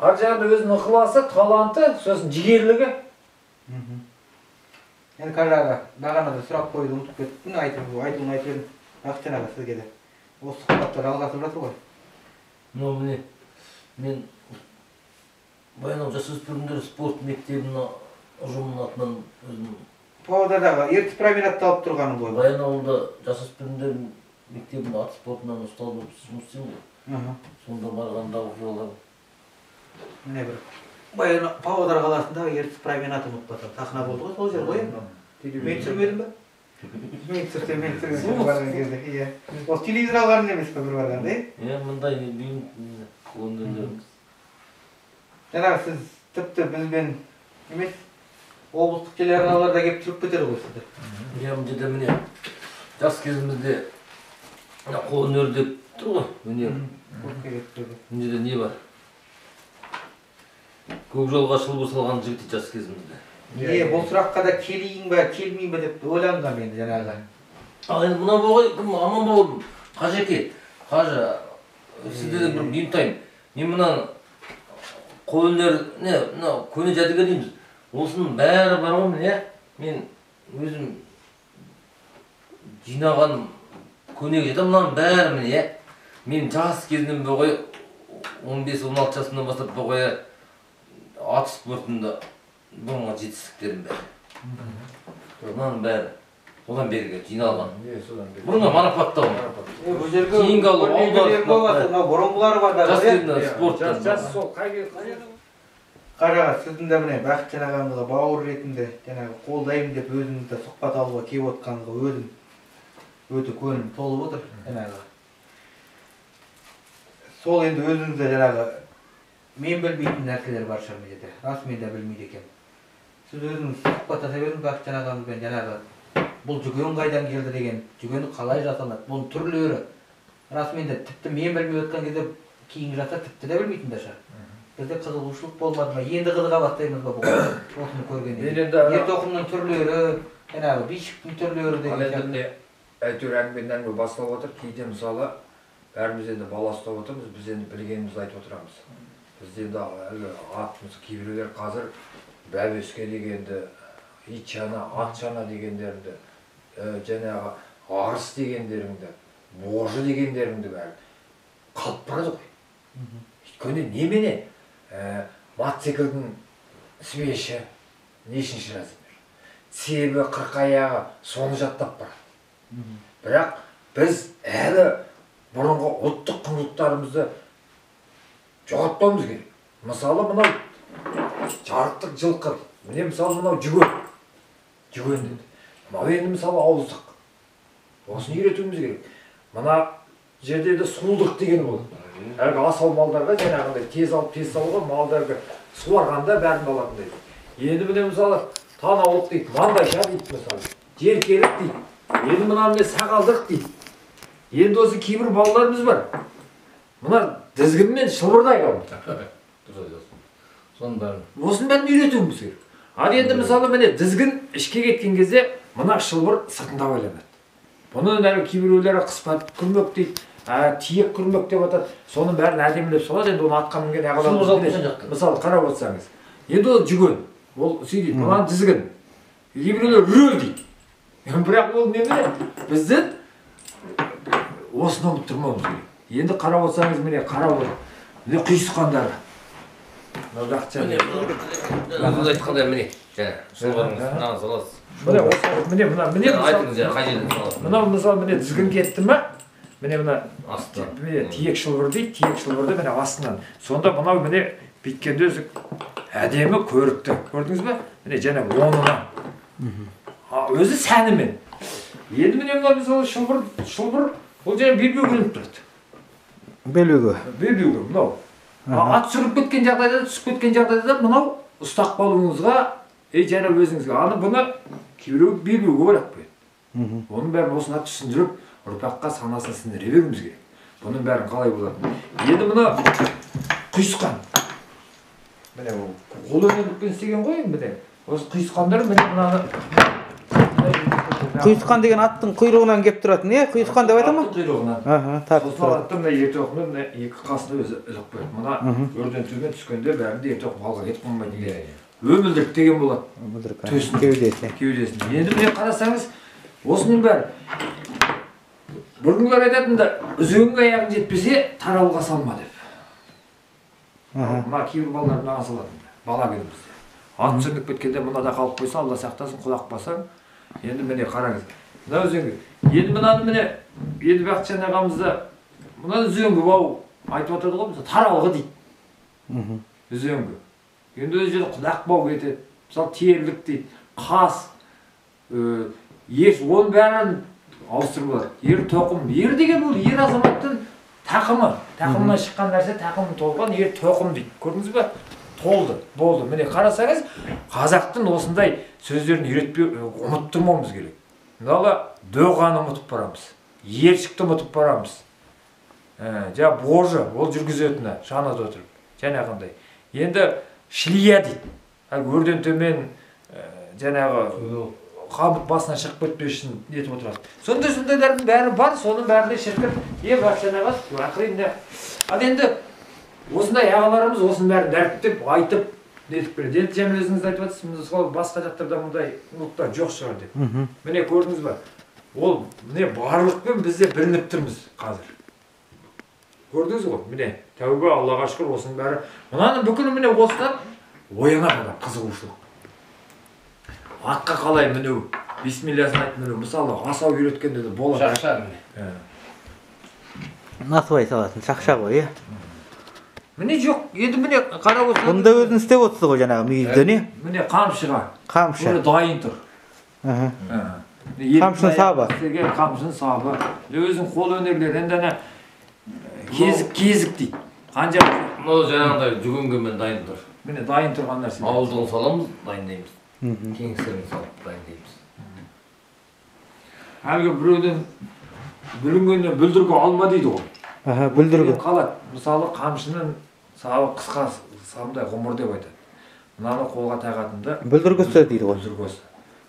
Ар жағында өзінің ықыласы, таланты, сосын жігерлігі. Енді Қажы аға, бағана да сұрақ қоюды ұмытып кеттім, айтуын айтып едім. Бақытжан аға, сізге де. Осы сұхбаттар жалғасып жатыр ғой. Мынау міне, мен Баянауыл жасөспірімдер спорт мектебінің ұжымының атынан өзім Павлодардағы Ертіс променадты алып тұрғаным ғой. Баянауылда жасөспірімдер мектебінің ат спортынан ұстаз болып жұмыс істеймін ғой. Сонда барғанда оқиғалар. Міне бір Павлодар қаласындағы Ертіс променады ұмытпасам, сахна болды ғой, сол жер ғой енді. Мен түсірмедім бе? Мен түсірсем, мен түсірмедім барған кезде. Иә. Ол телевизор алған емес пе бір барғанда, е? Иә, мындай бейім қолөнерлеріміз. Жаңағы сіз тіпті бізбен емес, облыстық телеарналарда келіп түсіріп кетеді ғой сізді. Иә, мына жерде міне жас кезімізде қолөнер деп тұр ғой, өнер. Мына жерде не бар? Көк жолға шылбыр салған жігіт жас кезімізде. Е, бұл сұраққа да келейін бе, келмейін бе деп ойланғам енді жаңағы. Ал енді мынау болғай, кім аман бауырым, Қажеке, Қажы, сізде де бір бұйымтайым. Мен мынаны қолөнер, не, мынау көне жәдігер дейміз. Осының бәрі бар ғой міне, мен өзім жинаған көне жеті, мынаның бәрі міне, мен жас кезімнен болғай, 15-16 жасымнан бастап болғай, ат спортында бұрынғы жетістіктерім бәрі. Мынаның бәрі одан бергі жиналған. Бұрынғы марапаттауым. Кейінгі алу, аударып. Бұрынғылары бар да. Жас кезімде спортта. Жас сол, қай Қажы аға, сіздің де міне Бақытжан ағамызға бауыр ретінде жаңағы қолдаймын деп өзіңізді сұхбат алуға келіп отқаныңызға өзім өте көңілім толып отыр жаңағы. Сол енді өзіңізде жаңағы мен білмейтін нәрселер бар шығар мына жерде. Расымен де білмейді екенмін. Сіз өзіңіз сұхбаттаса беріңіз Бақытжан ағамызбен жаңағы бұл жүген қайдан келді деген, жүгені қалай жасалады, бұның түрлері. Расымен де тіпті мен білмей отқан кезде кейінгі жастар тіпті де білмейтін де шығар. Бізде қызығушылық болмады ма? Енді қызыға бастаймыз ба бұған? Осыны көргеннен. Ер тоқымның түрлері, жаңағы бишіктің түрлері деген сияқты. Ал енді әйтеуір әңгімеден әңгіме басталып отыр. Кейде мысалы бәріміз енді бала ұстап отырмыз, біз енді білгенімізді айтып отырамыз. Бізде енді әлгі ат, кейбіреулер қазір бәбеске дегенді, ит шана, ат шана дегендерді, жаңағы арыс дегендеріңді, божы дегендеріңді бәрі қалып барады ғой. Өйткені немене? Мотоциклдің свеші нешінші размер, себі, қырқаяғы, соны жаттап барады. Бірақ біз әлі бұрынғы ұлттық құндылықтарымызды жоғалтпауымыз керек. Мысалы мынау жарықтық жылқы, міне мысалы мынау жүген, жүген деді. Мынау енді мысалы ауыздық. Осыны үйретуіміз керек. Мына жерде де сұлулық деген болады. Әлгі асау малдарға жаңағындай тез алып тез салуға малдарға суарғанда бәрін алатындай. Енді міне мысалы танаулық дейді, маңдайша дейді мысалы, желкелік дейді. Енді мына міне сақалдық дейді. Енді осы кейбір балаларымыз бар. Мына дізгінмен шылбырдай қалды. Дұрыс айтасың. Соның бәрін. Осының бәрін үйретуіміз керек. Ал енді мысалы міне дізгін ішке кеткен кезде мына шылбыр сыртында байланады. Бұны әлгі кейбіреулері қыспа күрмек дейді, тиек күрмек деп атады. Соның бәрін әдемілеп салады. Енді оны атқа мінген ағаларымыз. Мысалы қарап отырсаңыз. Енді ол жүген, ол сөйдейді, мынаны дізгін. Кейбіреулер рөл дейді. Бірақ ол немене? Біздің осыны ұмыттырмауымыз керек. Енді қарап отырсаңыз міне қарап отыр. Міне құйысқандары. Мынау Бақытжан. Өзіңіз айтқандай міне жаңа шылбырыңыз мынаны саласыз. Міне осы міне мына міне айтыңыз жаңа қай жерден саласыз? Мынау мысалы міне дізгін кетті ме? Міне мына Асты. Міне тиек шылбыр дейді, тиек шылбырды міне астынан. Сонда мынау міне бүйткенде өзі әдемі көрікті. Көрдіңіз бе? Міне және оңынан. Өзі сәнімен. Енді міне мына мысалы шылбыр, шылбыр бұл және белбеуге ілініп тұрады. Белбеуге. Белбеуге мынау. Ат сүріп кеткен жағдайда, түсіп кеткен жағдайда да мынау ұстап қалуыңызға, және өзіңізге. Аны бұны кейбіреу белбеуге байлап қояды. Оның бәрін осыны түсіндіріп, ұрпаққа санасын сіңдіре беруіміз керек. Бұның бәрін қалай болады? Енді мына құйысқан. Міне ол қолөнерлікпен істеген ғой, міне. Осы құйысқандар міне мынаны. Құйысқан деген аттың құйрығынан келіп тұратын, е? Құйысқан деп айта ма? Аттың құйрығынан. Аха, тартып тұрады. Аттың мына ер тоқымы мына екі қасына өзі іліп қояды. Мына өрден төмен түскенде бәрінде ер тоқым алға кетіп қалмайды деген. Өмілдірік деген болады. Өмілдірік. Төсін. Кеудесіне. Кеудесіне. Енді міне қарасаңыз, осының бәрі. Бұрынғылар айтатын да, үзеңгі аяғың жетпесе, таралға салма деп. Мына кейбір балалар мынаған салатын да, бала күнімізде. Ат сүрініп кеткенде мынада қалып қойса, Алла сақтасын, құлақ басаң. Енді міне қараңыз. Мына үзеңгі. Енді мынаны міне, енді Бақытжан ағамызда мынаны үзеңгі бау айтып отырды ғой, мысалы таралғы дейді. Үзеңгі. Енді өзі жерде құлақ бау кетеді. Мысалы терлік дейді, қас, еш, оның бәрін ауыстырып алады. Ер тоқым. Ер деген бұл ер азаматтың тақымы. Тақымынан шыққан нәрсе, тақымы толған ер тоқым дейді. Көрдіңіз бе? Толды, болды. Міне қарасаңыз, қазақтың осындай сөздерін үйретпей, ұмыттырмауымыз керек. Мысалы, доғаны ұмытып барамыз, ершікті ұмытып барамыз. Жаңа божы, ол жүргізетіні, шанада отырып, жаңағындай. Енді шлия дейді. Әлгі өрден төмен, жаңағы қамыт басынан шығып кетпес үшін нетіп отырады. Сондай сондайлардың бәрі бар, соның бәріне шіркін, Бақытжан аға, ақырын. Ал енді осындай ағаларымыз осының бәрін дәріптеп, айтып, нетіп береді. Енді жаңа өзіңіз айтып жатырсыз, мысалы басқа жақтарда мұндай ұлттар жоқ шығар деп. Міне көрдіңіз ба? Ол міне барлықпен бізде білініп тұрмыз қазір. Көрдіңіз ғой? Міне тәубе, Аллаға шүкір, осының бәрі. Мынаның бүкілі міне осыдан оянады адам, қызығушылық. Атқа қалай міну, бисмилласын айтып міну, мысалы асау үйреткенде де болады. Шақша міне. Насыбай салатын шақша ғой, е? Міне жоқ, енді міне қарап отырсаңыз. Бұнда өзіңіз істеп отырсыз ғой жаңағы мүйізден, е? Міне қамшыға. Қамшы. Міне дайын тұр. Қамшының сабы. Қамшының сабы. Өзінің қол өнерлері, енді ана кезік, кезік дейді. Қанша? Мынау жаңағыдай жүгінгенмен дайын тұр. Міне дайын тұрған нәрсе. Ауыздығын саламыз, дайындаймыз. Кеңістерін салып дайындаймыз. Әлгі біреуден бүлінгеннен бүлдіргі алма дейді ғой. Аха, бүлдіргі. Қалады. Мысалы, қамшының сабы қысқа самдай ғұмыр деп айтады. Мынаны қолға тағатында бүлдіргісі дейді ғой. Бүлдіргісі.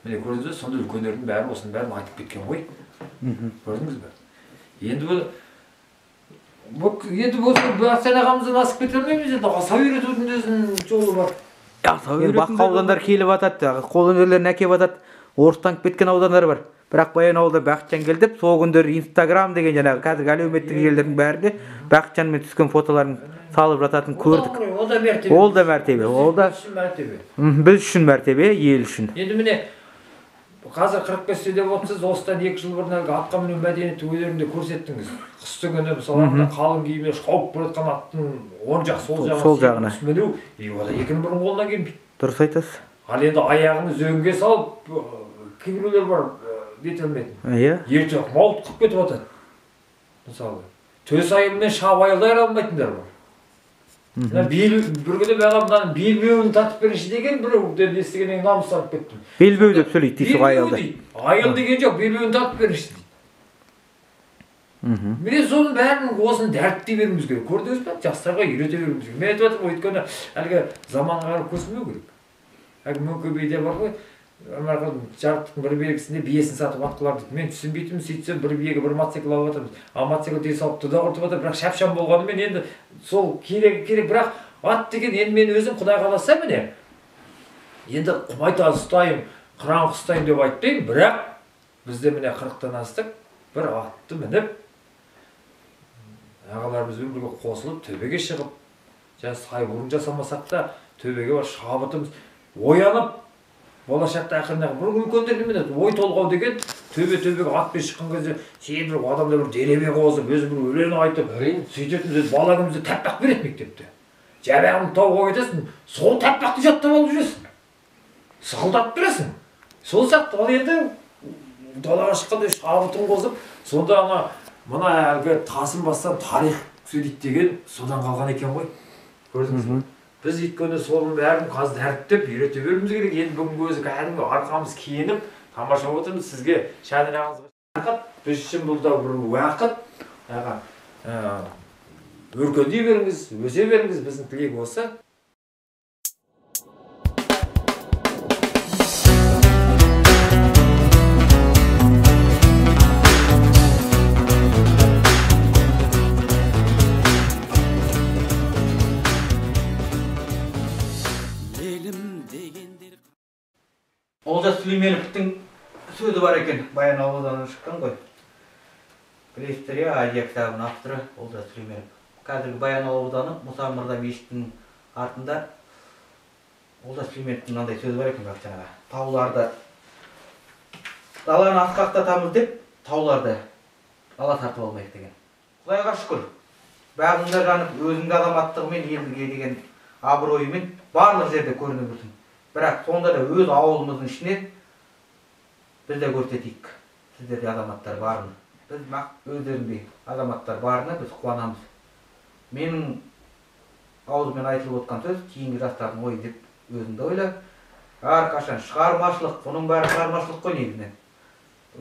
Міне көрдіңіз бе, сонда үлкендердің бәрі осының бәрін айтып кеткен ғой. Көрдіңіз бе? Енді бұл енді осы Бақытжан ағамыздан асып кете алмаймыз енді. Асау үйретудің өзінің жолы бар. Басқа аудандар келіп атады, қол өнерлерін әкеп атады, орыстанып кеткен аудандар бар. Бірақ Баянауылда Бақытжан келді деп, сол күндері Инстаграм деген жаңағы қазіргі әлеуметтік желілердің бәрінде Бақытжанмен түскен фотоларын салып жататын көрдік. Ол да мәртебе. Ол да мәртебе. Ол да біз үшін мәртебе. Біз үшін мәртебе, ел үшін. Енді міне қазір 45-те деп отырсыз, осыдан 2 жыл бұрын әлгі атқа міну мәдениеті өнерінде көрсеттіңіз. Қыстың күні мысалы қалың киіммен шауып бара жатқан аттың оң жақ сол жағына міну, ол да екінің бірінің қолынан келмейді. Дұрыс айтасыз. Ал енді аяғын үзеңгіге салып, кейбіреулер бар нете алмайтын. Иә. Ерте мауытқып кетіп жатады. Мысалы, төс айылмен шап айылдай алмайтындар бар. Мына бел, бір күні мен мынаның белбеуін тартып беріңізші деген біреуден естігеннен намыстанып кеттім. Белбеу деп сөйлейді дейсіз ғой айылды. Айыл деген жоқ, белбеуін тартып беріңізші дейді. Міне соның бәрін осыны дәріптей беруіміз керек. Көрдіңіз бе? Жастарға үйрете беруіміз керек. Мен айтып жатырмын, өйткені әлгі заманға қарап көсілмеу керек. Әлгі Мөңке биде бар ғой, жарықтықтың бір белгісінде биесін сатып атқылар дейді. Мен түсінбейтінмін, сөйтсем бір биеге бір мотоцикл алып жатырмыз. А мотоцикл денсаулықты да құртып жатыр, бірақ шапшаң болғанымен енді сол керек керек, бірақ ат деген енді мен өзім Құдай қаласа міне. Енді құмайта ұстайым, қыран ұстайым деп айтпаймын, бірақ бізде міне 40-тан астық, бір атты мініп ағаларымызбен бірге қосылып төбеге шығып, жаңа сайбурын жасамасақ та төбеге бар шабытымыз оянып Болашақта ақырында бір үлкендер немене ой толғау деген төбе-төбеге атпен шыққан кезде сен бір адамда бір деребе қозып, өзі бір өлең айтып, сөйтетін өзі бала күнімізде тәппақ береді мектепте. Жабағын тауға кетесің, сол тәппақты жаттап алып жүресің. Сықылдатып бересің. Сол сияқты ал енді далаға шыққанда шабытын қозып, сонда ана мына әлгі тасын бассам тарих сөйлейді деген содан қалған екен ғой. Көрдіңіз бе? Біз өйткені соның бәрін қазір дәріптеп үйрете беруіміз керек. Енді бүгінгі өзі кәдімгі арқамыз киініп тамаша болып отырмыз. Сізге шаңырағыңызға рахмет. Біз үшін бұл да бір уақыт. Аға, өркендей беріңіз, өсе беріңіз, біздің тілек осы. Олжас Сүлейменовтің сөзі бар екен, Баянауыл ауданынан шыққан ғой. Білесіздер, иә, Азия кітабының авторы Олжас Сүлейменов. Қазіргі Баянауыл ауданы Мұса Мырза мешітінің артында Олжас Сүлейменовтің мынандай сөзі бар екен, Бақытжан аға. Тауларды даланы асқақтатамыз деп, тауларды ала тартып алмайық деген. Құдайға шүкір, бағыңда жанып, өзіңді азаматтығымен, елге деген абыройымен барлық жерде көрініп жүрсің. Бірақ сонда да өз ауылымыздың ішіне біз де көрсетейік. Сіздерде азаматтар барын. Біз өздеріндей азаматтар барына біз қуанамыз. Менің аузыммен айтылып отқан сөз кейінгі жастардың ойы деп өзіңді ойла. Әрқашан шығармашылық, бұның бәрі шығармашылық қой негізінен.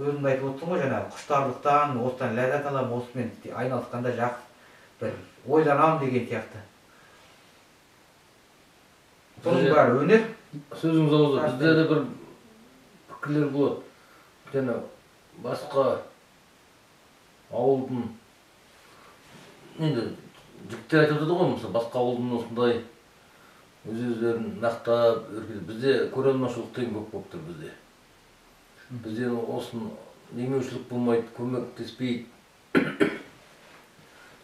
Өзіңді айтып отырсың ғой жаңағы құштарлықтан, осыдан ләззат аламын, осымен айналысқанда жақсы бір ойланамын деген сияқты. Соның бәрі өнер. Сөзіңіз ауызда, бізде де бір пікірлер болады. Және басқа ауылдың енді жігіттер айтып жатады ғой, мысалы басқа ауылдың осындай өз-өздерін мақтап, бізде көре алмаушылық деген көп болып тұр бізде. Бізде осын демеушілік болмайды, көмектеспейді.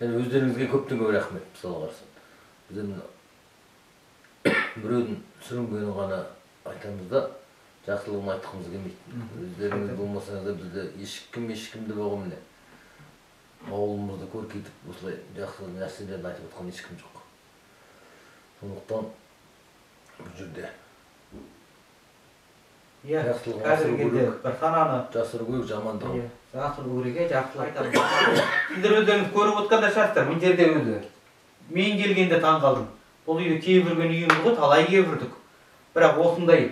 Және өздеріңізге көптен көп рахмет, мысалға қарасаң. Бізде біреудің сүрінгенін ғана айтамыз да, жақсылығын айтқымыз келмейді. Өздеріңіз болмасаңыз да бізде ешкім де жоқ міне. Ауылымызды көркейтіп осылай жақсы нәрселерді айтып отқан ешкім жоқ. Сондықтан бұл жерде иә, қазіргі кезде бір сананы жасыру керек, жамандығын. Жасыру керек, жақсылық айтамыз. Сіздер өздеріңіз көріп отқан да шығарсыздар, мына жерде өзі. Мен келгенде таң қалдым. Бұл үйде келіп жүрген үйіміз ғой, талай келіп жүрдік. Бірақ осындай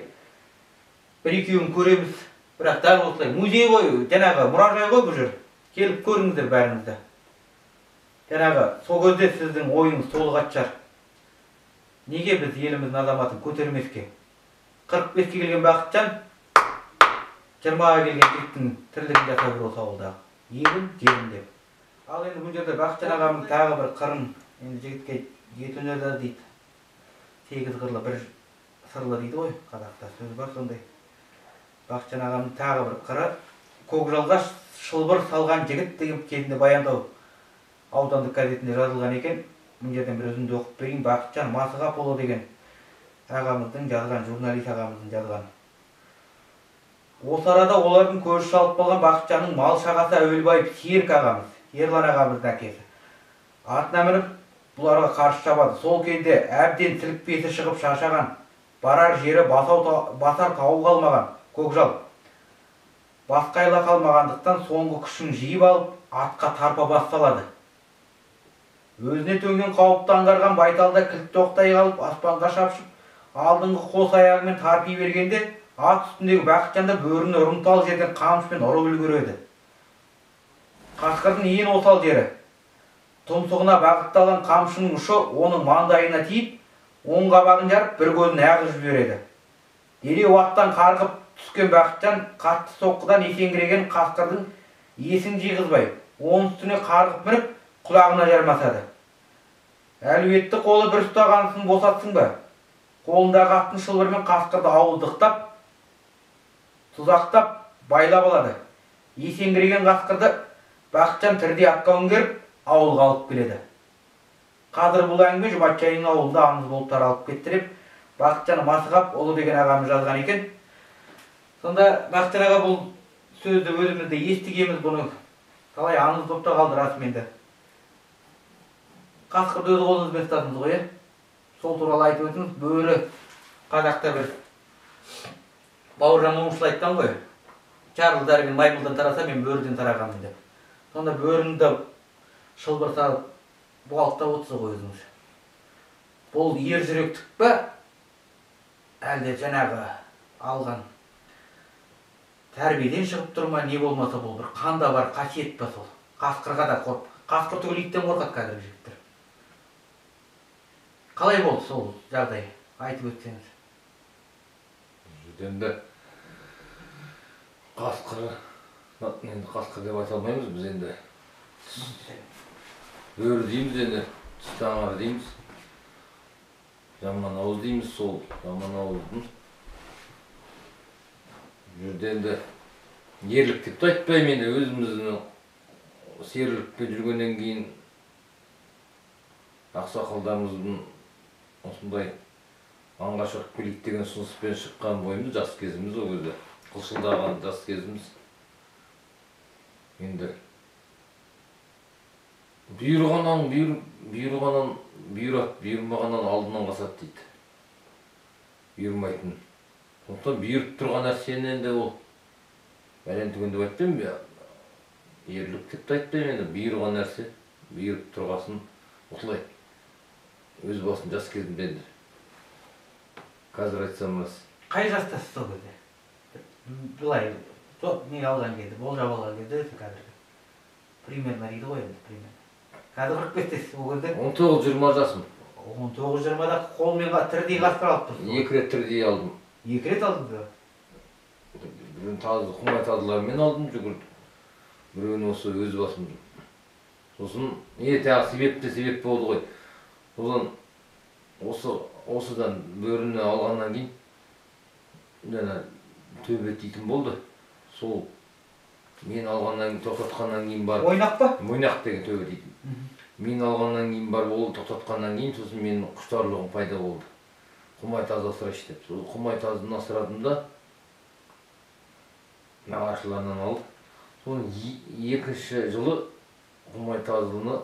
бір екеуін көреміз. Бірақ дәл осылай музей ғой, жаңағы мұражай ғой бұл жер. Келіп көріңіздер бәріңізді. Жаңағы сол кезде сіздің ойыңыз толығатын шығар. Неге біз еліміздің азаматын көтермеске? 45-ке келген Бақытжан, 20-ға келген жігіттің тірлігін жасап жүр осы ауылдағы. Елім, жерім деп. Ал енді бұл жерде Бақытжан ағамның тағы бір қырын, енді жігітке жеті өнерді дейді. 8 қырлы бір сырлы дейді ғой, қазақта сөз бар сондай. Бақытжан ағамның тағы бір қыры, көкжалға шылбыр салған жігіт деген кезінде Баяндау аудандық газетінде жазылған екен. Мына жерден бір үзінді оқып берейін. Бақытжан Масығапұлы деген ағамыздың жазған, журналист ағамыздың жазған. Осы арада олардың көзі шалып қалған Бақытжанның мал шағасы Әуелбаев Серік ағамыз, Ерлан ағамыздың әкесі. Артына мініп бұларға қарсы шабады. Сол кезде әбден сілікпесі шығып шаршаған, барар жері басар тауы қалмаған көкжал. Басқа айла қалмағандықтан соңғы күшін жиып алып, атқа тарпа бас салады. Өзіне төнген қауіпті аңғарған байталда кілт тоқтай қалып, аспанға шапшып, алдыңғы қос аяғымен тарпи бергенде, ат үстіндегі Бақытжан да бөріні ұрымтал жерден қамшымен ұрып үлгереді. Қасқырдың ең осал жері, тұмсығына бағытталған қамшының ұшы оның маңдайына тиіп, оң қабағын жарып, бір көзін ағызып жібереді. Дереу аттан қарғып түскен Бақытжан қатты соққыдан есеңгіреген қасқырдың есін жиғызбай, оның үстіне қарғып мініп, құлағына жармасады. Әлуетті қолы бір ұстағанысын босатсың ба? Қолындағы аттың шылбырымен қасқырды ауыздықтап, тұзақтап, байлап алады. Есеңгіреген қасқырды Бақытжан тірдей атқа өңгеріп, ауылға алып келеді. Қазір бұл әңгіме Жұматжайының ауылында аңыз болып таралып кетті деп Бақытжан Масығапұлы деген ағамыз жазған екен. Сонда Бақытжан аға, бұл сөзді өзіміз де естігенбіз, бұны талай аңыз болып та қалды расымен де. Қасқырды өз қолыңызбен ұстадыңыз ғой, иә? Сол туралы айтып өтіңіз. Бөрі қазақта бір Бауыржан Момышұлы айтқан ғой, Чарльз Дарвин маймылдан тараса, мен бөріден тарағанмын деп. Сонда бөріні де шылбыр салып бұғалықтап отырсыз ғой өзіңіз. Бұл ер жүректік пе, әлде жаңағы алған тәрбиеден шығып тұр ма, не болмаса бұл бір қанда бар қасиет па сол? Қасқырға да қорқ, қасқыр түгіл иттен қорқады қазіргі жігіттер. Қалай болды сол жағдай, айтып өтсеңіз. Енді қасқыр, енді қасқыр деп айта алмаймыз біз енді. Бөрі дейміз енді, түсті аңар дейміз. Жаман ауыз дейміз, сол жаман ауыздың. Бұл жерде енді ерлік деп те айтпаймын енді, өзіміздің серілікпен жүргеннен кейін ақсақалдарымыздың осындай аңға шығып келейік деген ұсыныспен шыққан бойымыз, жас кезіміз ол кезде, қылшылдаған жас кезіміз. Енді бұйырғаннан бұйырғаннан бұйырады, бұйырмағаннан алдынан қасады дейді. Бұйырмайтын. Сондықтан бұйырып тұрған нәрсені енді ол бәлен түген деп айтпаймын, ерлік деп те айтпаймын енді, бұйырған нәрсе, бұйырып тұрғасын осылай өз басым жас кезімде енді. Қазір айтсам рас. Қай жастасыз сол кезде? Былай, не алған кезде, болжап алған кезде қазіргі. Примерно дейді ғой енді, примерно. Қазір 45-тесіз ол кезде? 19-20 жасым. 19-20-да қолмен тірідей қасқыр алып тұрсыз ғой? 2 рет тірідей алдым. 2 рет алдыңыз ба? Біреуін тазы, құмай тазылармен алдым, жүгірдім. Біреуін осы өз басым. Сосын, тағы себеп те себеп болды ғой. Сосын осыдан бөріні алғаннан кейін жаңа төбет дейтін болды. Сол мен алғаннан кейін, тоқтатқаннан кейін барып. Ойнақ па? Ойнақ деген төбет дейтін. Мен алғаннан кейін барып, ол тоқтатқаннан кейін сосын менің құштарлығым пайда болды. Құмай тазы асырайшы деп. Сол құмай тазыны асырадым да нағашыларынан алып, соның екінші жылы құмай тазыны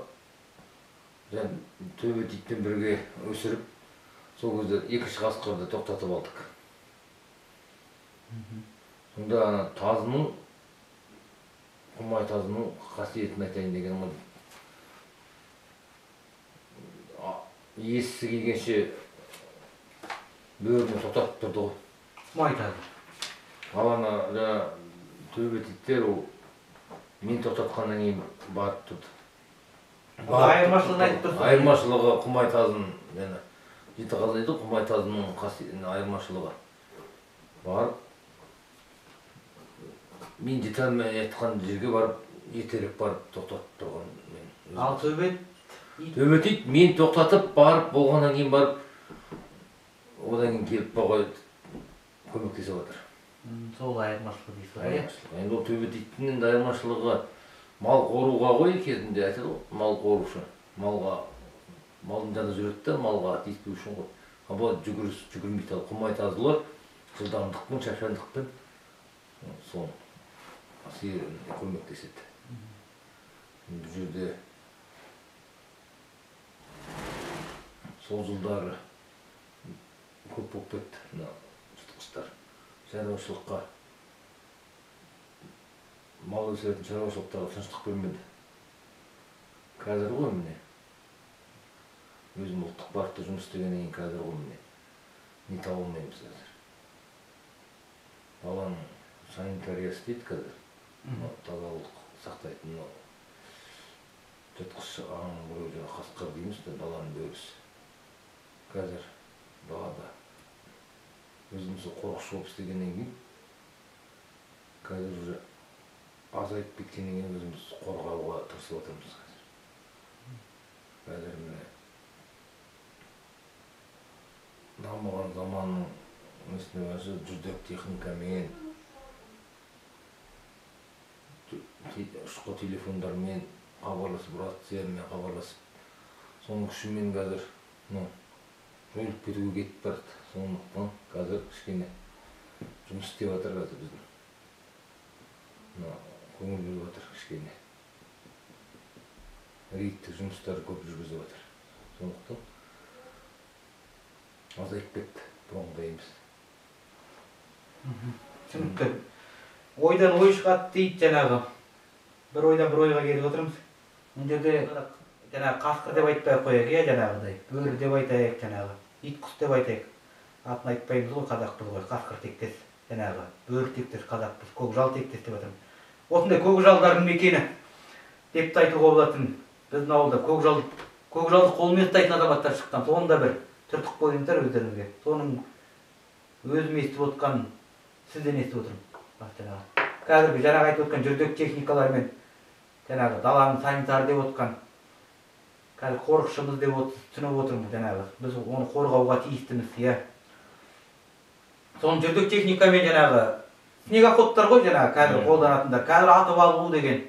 төбет итпен бірге өсіріп, сол кезде екінші қасқырды тоқтатып алдық. Сонда ана тазының, құмай тазының қасиетін айтайын деген ғой. Иесі келгенше бөріні тоқтатып тұрды ғой. Құмай тазы. Ал ана жаңа төбет иттер ол мен тоқтатқаннан кейін барып тұрды. Айырмашылығын айтып тұрсыз. Айырмашылығы құмай тазының, жаңа жеті қазы дейді, құмай тазының айырмашылығы. Барып, мен жете алмай айтқан жерге барып, ертерек барып тоқтатып тұрған мен. Ал төбет ит? Төбет ит мен тоқтатып барып болғаннан кейін барып, одан кейін келіп баға көмектесіп жатыр. Сол айырмашылығы дейсіз ғой, иә? Айырмашылығы. Енді ол төбет иттің енді айырмашылығы мал қоруға ғой кезінде айтады ғой, мал қорушы. Малға, малдың жанында жүреді де, малға тиіспеу үшін ғой. Ал бұл жүгірмейді, ал құмай тазылар жылдамдықпен, шапшаңдықпен сол көмектеседі. Бұл жерде сол жылдары көп болып кетті мына жыртқыштар. Шаруашылыққа, мал өсіретін шаруашылықтарға тыныштық бермеді. Қазір ғой міне, өзім ұлттық паркта жұмыс істегеннен кейін қазір ғой міне, не таба алмаймыз қазір. Баланың санитариясы дейді қазір, тазалық сақтайтын жыртқыш аң біреу жаңа қасқыр дейміз де, даланың бөрісі. Қазір далада өзім сол қорықшы болып істегеннен кейін қазір уже азайып кеткеннен кейін өзіміз қорғауға тырысып отырмыз қазір. Қазір міне дамыған заманның несіне байланысты жүрдек техникамен, ұшқы телефондармен хабарласып, рациямен хабарласып, соның күшімен қазір жойылып кетуге кетіп барады. Сондықтан қазір кішкене Жұмыс істеп жатыр қазір біздің. Мына көңіл бөліп жатыр кішкене. Рейдтік жұмыстар көп жүргізіп жатыр. Сондықтан азайып кетті, бұрынғыдай емес. Түсінікті. Ойдан ой шығады дейді жаңағы. Бір ойдан бір ойға келіп отырмыз. Мына жерде жаңағы қасқыр деп айтпай ақ қояйық, иә, жаңағыдай. Бөрі деп айтайық, жаңағы. Ит құс деп айтайық. Атын айтпаймыз ғой, қазақпыз ғой, қасқыр тектес, жаңағы, бөрі тектес қазақпыз, көкжал тектес деп жатырмыз. Осындай көкжалдардың мекені деп те айтуға болатын. Біздің ауылда көкжалды қолмен ұстайтын азаматтар шыққан. Соны да бір түртіп қойыңыздар өздеріңізге. Соның өзім естіп отқан, сізден естіп отырмын. Жаңағы қазіргі жаңағы айтып отқан жүрдек техникалармен жаңағы даланың санитары деп отқан, қазір қорықшымыз деп түсініп отырмын жаңағы. Біз оны қорғауға тиістіміз, иә. Соның жүрдек техникамен жаңағы снегоходтар ғой жаңағы қазір қолданатындар. Қазір атып алу деген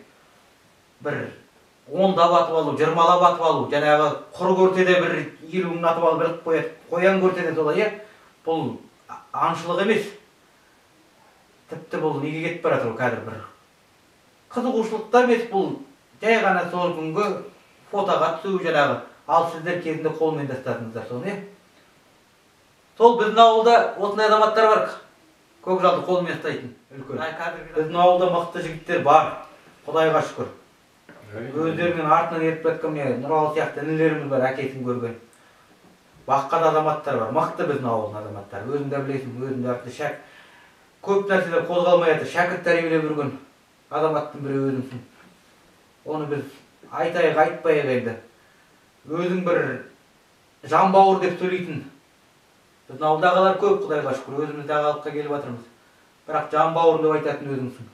бір 10-дап атып алу, 20-лап атып алу, жаңағы құр көрсе де бір 50-ін атып алып іліп қояды, қоян көрсе де солай, иә. Бұл аңшылық емес. Тіпті бұл неге кетіп бара жатыр қазір бір қызығушылық та емес, бұл жай ғана сол күнгі фотоға түсу жаңағы. Ал сіздер кезінде қолмен тастадыңыздар соны, иә. Сол біздің ауылда осындай азаматтар бар, көкжалды қолмен ұстайтын үлкен. Біздің ауылда мықты жігіттер бар, Құдайға шүкір. Өздерінің артынан еріп жатқан міне Нұралы сияқты інілеріміз бар, әкесін көрген. Басқа да азаматтар бар, мықты біздің ауылдың азаматтары. Өзің де білесің, өзің де артында шәк. Көп нәрселер қозғалмай жатыр, шәкірт тәрбиелеп жүрген азаматтың бірі өзіңсің. Оны біз айтайық, айтпайық енді. Өзің бір жан бауыр деп сөйлейтін. Біздің ауылда ағалар көп, Құдайға шүкір, өзіміз де ағалыққа келіп жатырмыз. Бірақ жан бауырым деп айтатын өзіңсің.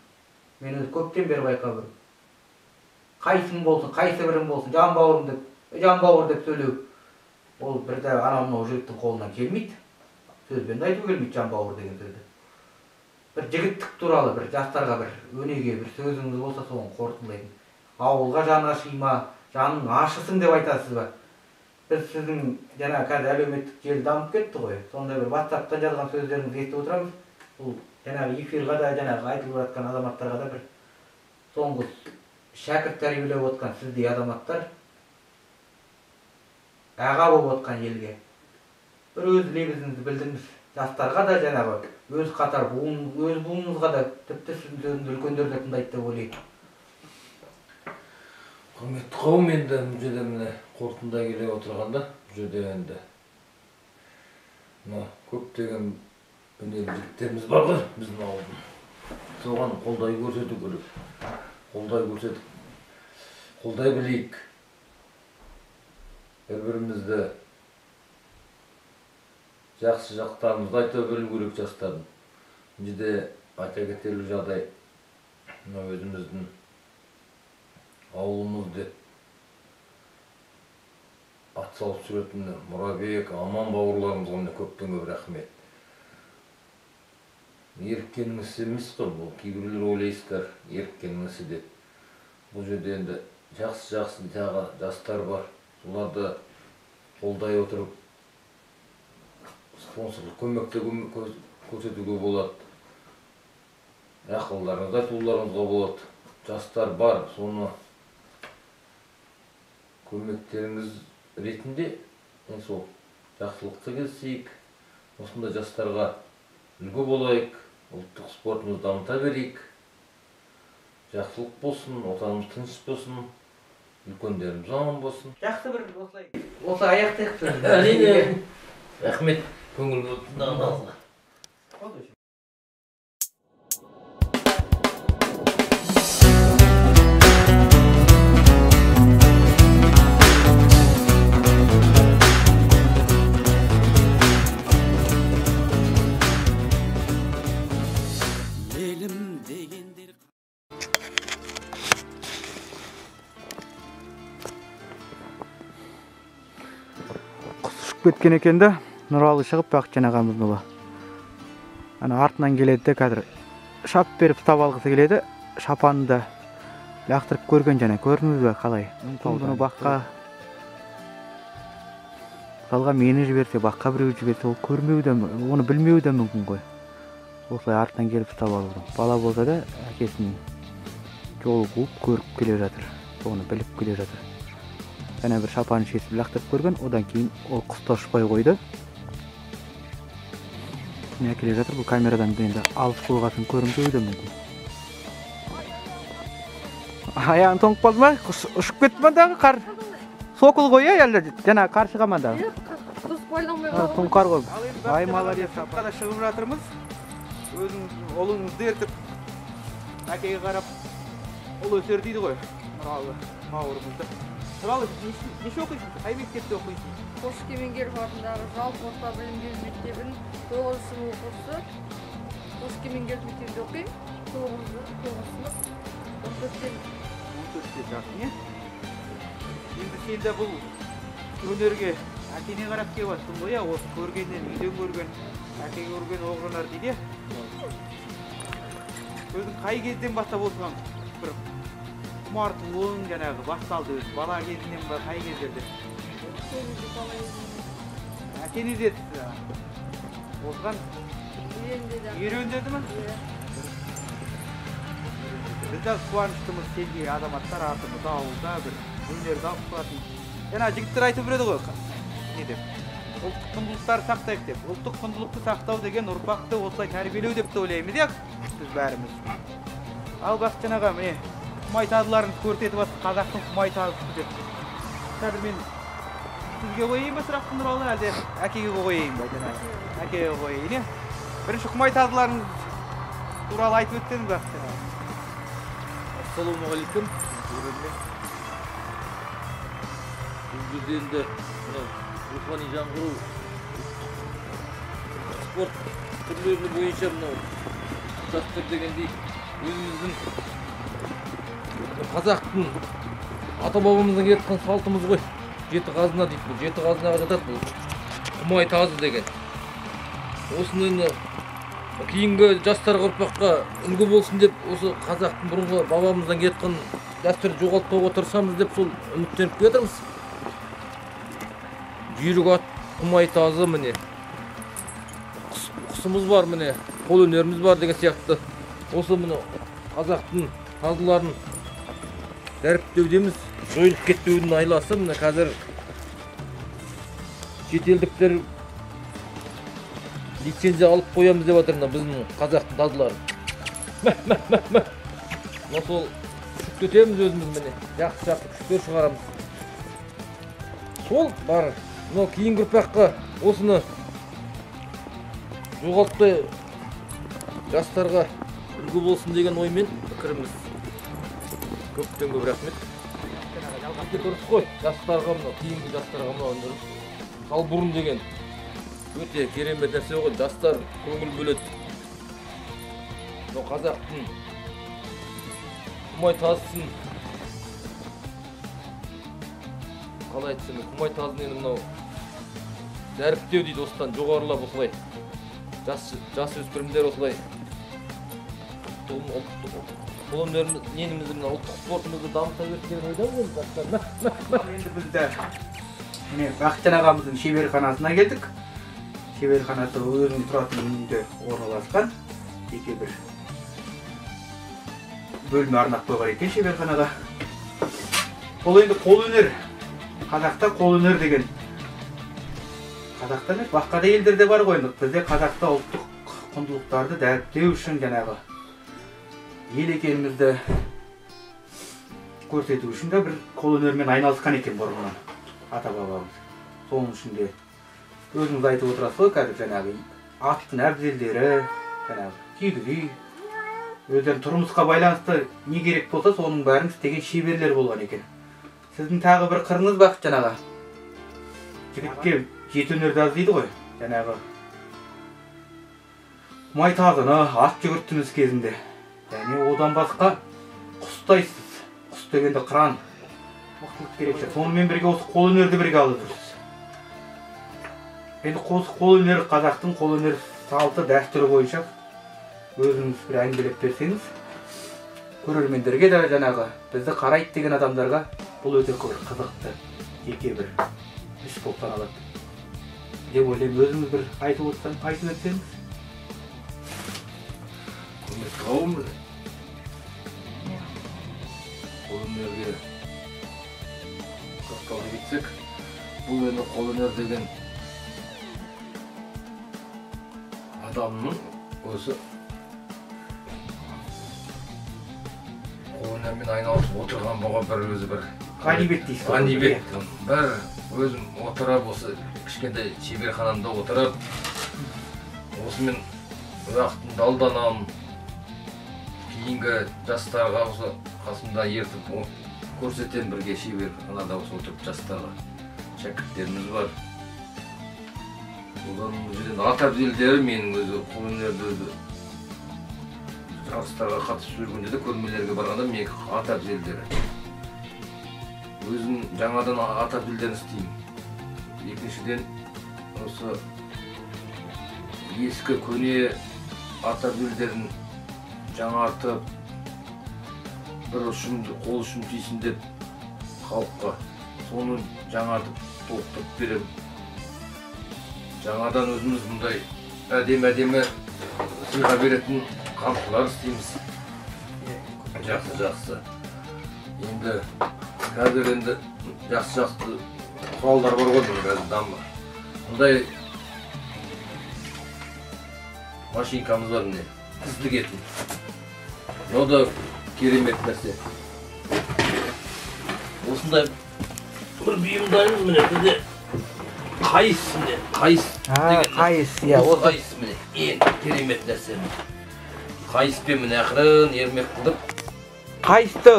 Мен өзі көптен бері байқап жүрмін. Қайсың болсын, қайсы бірің болсын, жан бауырым деп, жан бауыр деп сөйлеу. Ол бір де анау мынау жігіттің қолынан келмейді. Сөзбен де айту келмейді жан бауыр деген сөзді. Бір жігіттік туралы бір жастарға бір өнеге бір сөзіңіз болса соны қорытындылайтын. Ауылға жаны аши ма, жаның ашысың деп айтасыз ба? Біз сіздің жаңа қазір әлеуметтік желі дамып кетті ғой. Сондай бір WhatsApp-тан жазған сөздеріңізді естіп отырамыз. Бұл жаңағы эфирға да жаңағы айтылып жатқан азаматтарға да бір соңғы шәкірт тәрбиелеп отқан сіздей азаматтар аға болып отқан елге бір өз лебізіңізді білдіріңіз. Жастарға да жаңағы өз қатар буын, өз буыныңызға да тіпті сіздің сөзіңізді үлкендер де тыңдайды деп ойлаймын. Құрметті қауым, енді бұл жерде міне қорытындай келе отырғанда, бұл жерде енді мына көптеген өнерлі жігіттеріміз бар ғой біздің ауылдың. Соған қолдай көрсету керек. Қолдай көрсетіп, қолдай білейік. Бір-бірімізді жақсы жақтарымызды айта білу керек жастардың. Бұл жерде айта кетерлік жағдай, мына өзіміздің ауылымыз деп ат салып жүретін Мұрабек, Аман бауырларымызға міне көптен көп рахмет. Еріккеннің ісі емес қой бұл, кейбіреулер ойлайсыздар еріккеннің ісі деп. Бұл жерде енді жақсы-жақсы тағы жастар бар, соларды қолдай отырып спонсорлық көмек те көрсетуге болады. Ақылдарыңызды айтуларыңызға болады. Жастар бар, соны көмектеріңіз ретінде енді сол жақсылықты келсейік, осындай жастарға үлгі болайық, ұлттық спортымызды дамыта берейік. Жақсылық болсын, отанымыз тыныш болсын, үлкендеріміз аман болсын. Жақсы бір осылай осы аяқтайық. Әрине. Рахмет көңіл бөліп тыңдағандарыңызға. Кеткен екен да, Нұралы шығып Бақытжан ағамыздың ұлы. Ана артынан келеді де қазір шап беріп ұстап алғысы келеді. Шапанын да лақтырып көрген жаңа, көрдіңіз бе қалай? Мүмкін бұны баққа мысалға мені жіберсе, баққа біреу жіберсе, ол көрмеуі де, оны білмеуі де мүмкін ғой. Осылай артынан келіп ұстап алып. Бала болса да әкесінің жол қуып көріп келе жатыр. Соны біліп келе жатыр. Әне бір шапанын шешіп лақтырып көрген, одан кейін ол құс та ұшпай қойды. Міне келе жатыр, бұл камерадан енді алыс болғасын көрінбеуі де мүмкін. Аяғың тоңып қалды ма? Ұшып кетті ма дағы қар? Сокол ғой, әлде жаңа қаршыға ма дағы? Дұрыс байламай қалды. Тоңқар ғой. Ай, молодец, сапқа да шығып жатырмыз. Өзің ұлыңызды ертіп, әкеге қарап, ұл өсер дейді ғой, Нұралы бауырымызды. Нұралы, неше оқисың? Қай мектепте оқисың? Қош Кемеңгеров атындағы жалпы орта білім беру мектебінің 9 сынып оқушысы. Қош Кемеңгеров мектебінде оқимын. 9 сынып. 14-тен. 14-те жасың, е? Енді сен де бұл өнерге әкеңе қарап келіп жатсың ғой, осы көргеннен, үйден көрген, әке көрген оғланар дейді. Өзің қай кезден бастап осыған бір құмартылуың жаңағы басталды өзі? Бала кезінен ба, қай кездерде? Әке не деді? Осыған үйрен деді ме? Біз де қуаныштымыз, сендей азаматтар артымызда, ауылда бір өнерді алып тұратын. Жаңа жігіттер айтып жүреді ғой, не деп? Ұлттық құндылықтарды сақтайық деп. Ұлттық құндылықты сақтау деген ұрпақты осылай тәрбиелеу деп те ойлаймыз, иә, біз бәріміз. Ал Бақытжан аға, міне құмай тазыларын көрсетіп жатыр, қазақтың құмай тазысы деп. Қазір мен сізге қояйын ба сұрақты, Нұралы, әлде әкеге қояйын ба? Жаңағы әкеге қояйын, иә. Бірінші құмай тазыларыңыз туралы айтып өтсеңіз, Бақытжан аға. Ассалаумағалейкум. Бұл жерде енді рухани жаңғыру спорт түрлері бойынша мынау жастар дегендей өзіміздің қазақтың ата-бабамыздан келе жатқан салтымыз ғой. Жеті қазына дейді, бұл жеті қазынаға жатады бұл құмай тазы деген. Осыны енді кейінгі жастарға, ұрпаққа үлгі болсын деп, осы қазақтың бұрынғы бабамыздан келе жатқан дәстүрді жоғалтпауға тырысамыз деп сол үміттеніп келе жатырмыз. Жүйрік ат, құмай тазы, міне құсымыз бар, міне қол өнеріміз бар деген сияқты. Осы міне қазақтың тазыларын дәріптеудеміз. Жойылып кетпеудің айласы міне қазір шетелдіктер лицензия алып қоямыз деп жатыр мына біздің қазақтың тазыларын. Мына сол күшіктетеміз өзіміз, міне жақсы-жақсы күшіктер шығарамыз. Сол бар. Мынау кейінгі ұрпаққа осыны жоғалтпай жастарға үлгі болсын деген оймен пікіріміз. Көптен көп рахмет. Дұрыс қой, жастарға мынау кейінгі жастарға мынау салбурын деген өте керемет нәрсе ғой. Жастар көңіл бөледі. Мынау қазақтың құмай тазысын қалай айтсам, құмай тазын енді мынау дәріптеу дейді, осыдан жоғарылап осылай жас өспірімдер осылай қол өнеріміз, ненімізді, мына ұлттық спортымызды дамыта берсін деген ойдамыз енді жастар. Енді біз де міне Бақытжан ағамыздың шеберханасына келдік. Шеберханасы өзінің тұратын үйінде орналасқан. Жеке бір бөлме арнап қойған екен шеберханаға. Ол енді қолөнер, қазақта қолөнер деген қазақта емес, басқа да елдерде бар ғой енді. Бізде қазақта ұлттық құндылықтарды дәріптеу үшін жаңағы ел екенімізді көрсету үшін де бір қолөнермен айналысқан екен бұрыннан ата-бабамыз. Соның ішінде өзіңіз айтып отырасыз ғой қазір жаңағы аттың әбзелдері, жаңағы киіз үй, өздерінің тұрмысқа байланысты не керек болса соның бәрін істеген шеберлер болған екен. Сіздің тағы бір қырыңыз Бақытжан аға. Жігітке жеті өнерді аз дейді ғой, жаңағы құмай тазыны, ат жүгірттіңіз кезінде. Және одан басқа құстайсыз. Құс дегенде қыран, мықтылық керек шығар. Сонымен бірге осы қолөнерді бірге алып жүрсіз. Енді қолөнер, қазақтың қолөнер салты дәстүрі бойынша өзіңіз бір әңгімелеп берсеңіз, көрермендерге де жаңағы бізді қарайды деген адамдарға бұл өте қызықты жеке бір іс болып саналады деп ойлаймын. Өзіңіз бір айтып өтсеңіз. Байқауым қолөнерге тоқталып кетсек, бұл енді қолөнер деген адамның осы қолөнермен айналысып отырған бұға бір өзі бір ғанибет дейсіз. Ғанибет. Бір өзім отырып осы кішкентай шеберханамда отырып осымен уақытымды алданам, кейінгі жастарға осы қасымда ертіп көрсетем, бірге шеберханада осы отырып жастарға шәкірттеріміз бар. Одан бұл жерден ат әбзелдері менің өзі қолөнерді өзі жарыстарға қатысып жүргенде де көрмелерге барғанда менің ат әбзелдері. Өзім жаңадан ат әбзелдерін істеймін. Екіншіден осы ескі көне ат әбзелдерін жаңартып бір ұшым қол ұшым тисін деп халыққа соны жаңартып толықтырып беремін. Жаңадан өзіміз мұндай әдемі сыйға беретін қамшылар істейміз. Жақсы-жақсы. Енді қазір енді жақсы-жақсы құралдар бар ғой қазір дамы. Мұндай машинкамыз бар міне, қыз тігетін. Мынау да керемет нәрсе. Осындай бір бұйымдарымыз міне бізде қайыс міне, қайыс деген. Қайыс, иә, осы қайыс міне ең керемет нәрсе. Қайыспен міне ақырын ермек қылдып. Қайысты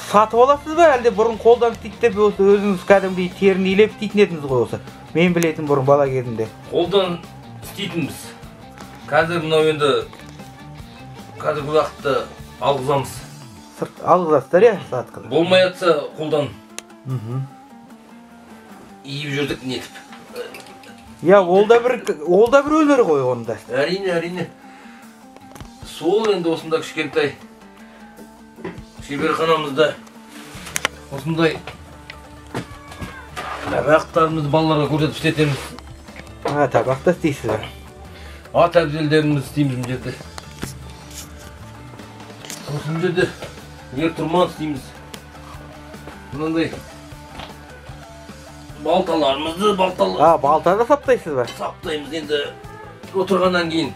сатып аласыз ба, әлде бұрын қолдан істейді деп осы өзіңіз кәдімгідей теріні илеп істейтін едіңіз ғой осы? Мен білетін бұрын бала кезімде. Қолдан істейтінбіз. Қазір мынау енді қазіргі уақытта алғызамыз. Сырт алғызасыздар, иә, сатқызып. Болмай жатса қолдан. Иіп жүрдік нетіп. Иә, ол да бір өнер ғой онда. Әрине, әрине. Сол енді осында кішкентай шеберханамызда осындай табақтарымызды балаларға көрсетіп істетеміз. Табақ та істейсіз бе? Ат әбзелдерімізді істейміз мына жерде. Осы жерде ер тұрман істейміз. Мынандай балталарымызды балта да саптайсыз ба? Саптаймыз енді отырғаннан кейін.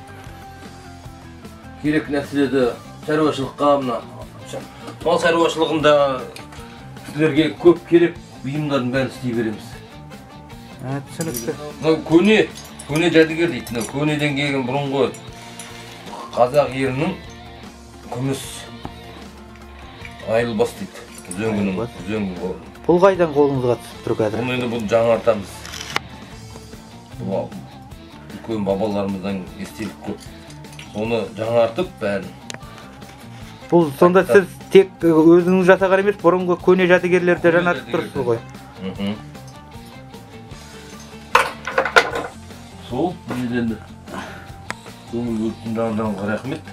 Керек нәрселерді шаруашылыққа, мына мал шаруашылығында кісілерге көп керек бұйымдардың бәрін істей береміз. Түсінікті. Мынау көне жәдігер дейді. Мынау көнеден келген бұрынғы қазақ ерінің күміс айылбас дейді. Үзеңгінің, үзеңгі. Бұл қайдан қолыңызға түсіп тұр қазір? Бұны енді бұны жаңартамыз. Бұл үлкен бабаларымыздан естелік көп. Соны жаңартып бәрін. Бұл сонда сіз тек өзіңіз жасаған емес, бұрынғы көне жәдігерлерді жаңартып тұрсыз ғой. Сол, енді көңіл бөліп тыңдағандарыңызға рахмет.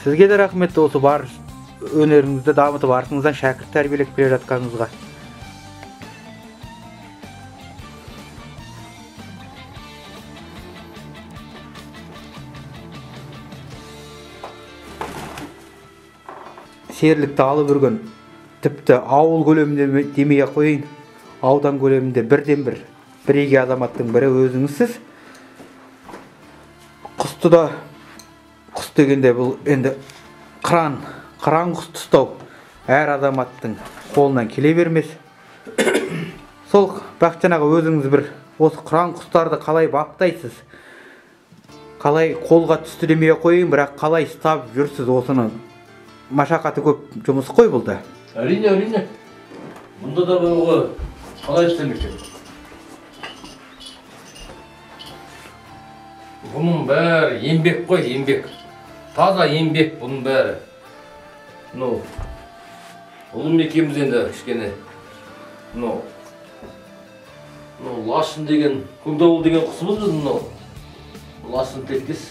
Сізге де рахмет, осы бар өнеріңізді дамытып, артыңыздан шәкірт тәрбиелеп келе жатқаныңызға. Серілікті алып жүрген, тіпті ауыл көлемінде демей ақ қояйын, аудан көлемінде бірден бір бірегей азаматтың бірі өзіңізсіз. Құсты да, құс дегенде бұл енді қыран құсты ұстау әр азаматтың қолынан келе бермес. Сол Бақытжан аға, өзіңіз бір осы қыран құстарды қалай баптайсыз, қалай қолға түсті демей ақ қояйын, бірақ қалай ұстап жүрсіз, осыны машақаты көп жұмыс қой бұл да. Әрине, әрине. Бұнда да бұға қалай істемек керек. Бұның бәрі еңбек қой, еңбек. Таза еңбек бұның бәрі. Мынау ұлым екеуміз енді кішкене мынау лашын деген, көкдауыл деген құсымыз біз мынау. Лашын тектес.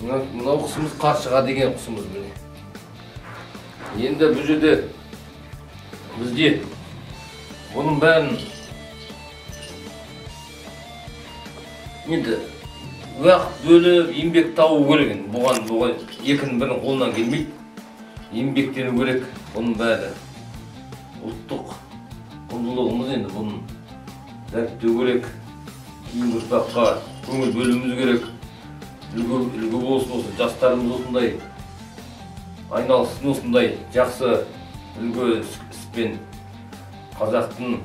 Мынау құсымыз қаршыға деген құсымыз міне. Енді бұл жерде бізде бұның бәрін енді Уақыт бөліп, еңбек табу керек енді. Бұған екінің бірінің қолынан келмейді. Еңбектену керек, бұның бәрі. Ұлттық құндылығымыз енді бұны дәріптеу керек. Кейінгі ұрпаққа көңіл бөлуіміз керек. Үлгі болсын осы жастарымыз осындай айналыссын, осындай жақсы үлгі іспен қазақтың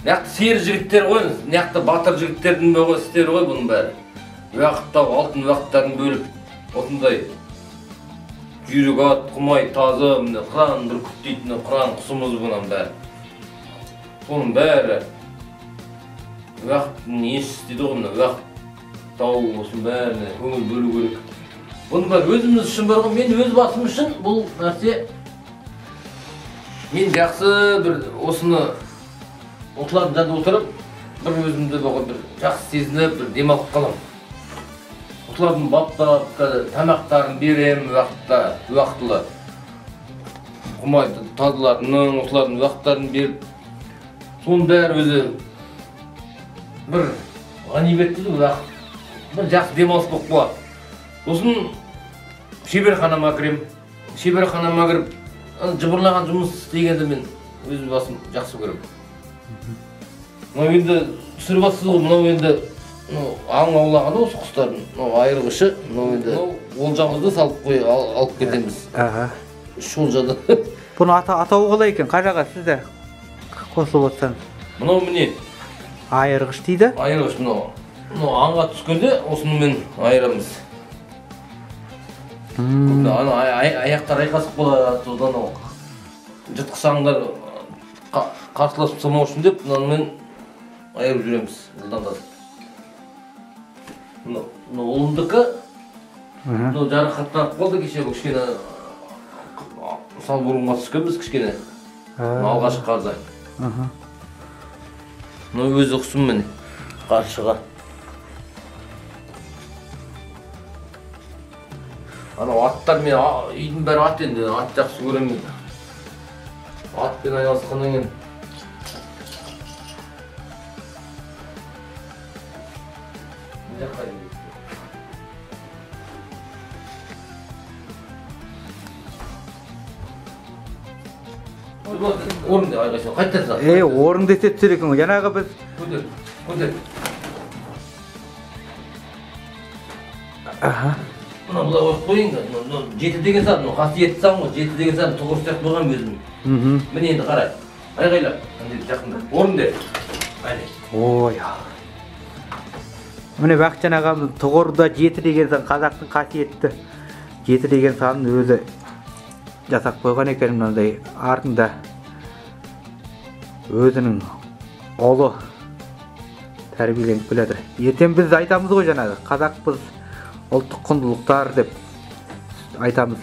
нақты сері жігіттер ғой, нақты батыр жігіттердің істері ғой бұның бәрі. Уақыт тауып, алтын уақыттарын бөліп, осындай жүйрік ат, құмай, тазы, міне қыран бүркіт дейтін қыран құсымыз бұның бәрі. Соның бәрі уақыттың еншісі дейді ғой, міне уақыт тауып, осының бәріне көңіл бөлу керек. Бұның бәрі өзіміз үшін бар ғой, мен өз басым үшін бұл нәрсе мен жақсы бір осыны осылардың жанында отырып, бір өзімді бір жақсы сезініп, бір демалып қаламын. Осылардың баптап, тамақтарын беремін уақытта, уақытылы. Құмай тазыларының, осылардың уақыттарын беріп, соның бәрі өзі бір ғанибет дейді, уақыт, бір жақсы демалыс болып қалады. Сосын шеберханама кіремін. Шеберханама кіріп, жыбырлаған жұмыс істегенді мен өз басым жақсы көремін. Мынау енді түсіріп жатсыз ғой, мынау енді аң аулағанда осы құстардың мынау айырғышы, мынау енді олжамызды салып қой, алып кетеміз. Үш олжада. Бұны атауы қалай екен? Қай жаққа сіз де қосылып отырсаңыз. Мынау міне айырғыш дейді. Айырғыш мынау. Мынау аңға түскенде осынымен айырамыз. Ана аяқтар айқасып болады, содан ол жыртқыш аңдар қарсыласып салмау үшін деп мынамен айырып жүреміз, жылдамдатып. Мынау ұлымдікі, мынау жарақаттанып қалды кеше, бұл кішкене салбурынға түскенбіз кішкене. Алғашқы қарда. Мынау өзі құсым міне, қаршыға. Анау аттар мен үйдің бәрі ат енді, ат жақсы көремін. Атпен айналысқаннан кейін орын айғайсың, қайтадан. Орын десе түсер екен ғой. Жаңағы біз көтер, көтер. Мына былай қойып қояйын да, мынау жеті деген сан, мынау қасиетті сан ғой, жеті деген сан тұғыр сияқты қойған өзім. Міне енді қарай, айғайла, жақында, орын де. Ой. Міне Бақытжан ағамыз тұғырда жеті деген сан, қазақтың қасиетті жеті деген санын өзі жасап қойған екен. Мынандай артында өзінің ұлы тәрбиеленіп келе жатыр. Ертең біз айтамыз ғой жаңағы, қазақпыз, ұлттық құндылықтар деп айтамыз.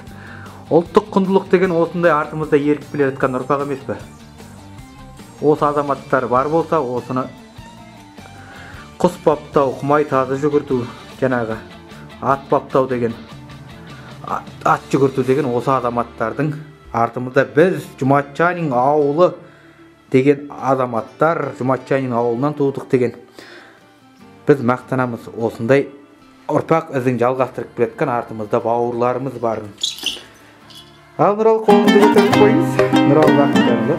Ұлттық құндылық деген осындай артымызда еріп келе жатқан ұрпақ емес пе? Осы азаматтар бар болса, осыны құс баптау, құмай тазы жүгірту, жаңағы ат баптау деген, ат жүгірту деген осы азаматтардың артымызда біз Жұматжанин ауылы деген азаматтар, Жұматжанин ауылынан тудық деген біз мақтанамыз. Осындай ұрпақ ізін жалғастырып келе жатқан артымызда бауырларымыз бар. Ал Нұралы, қолыңызды көтеріп қойыңыз. Нұралы Бақытжанұлы.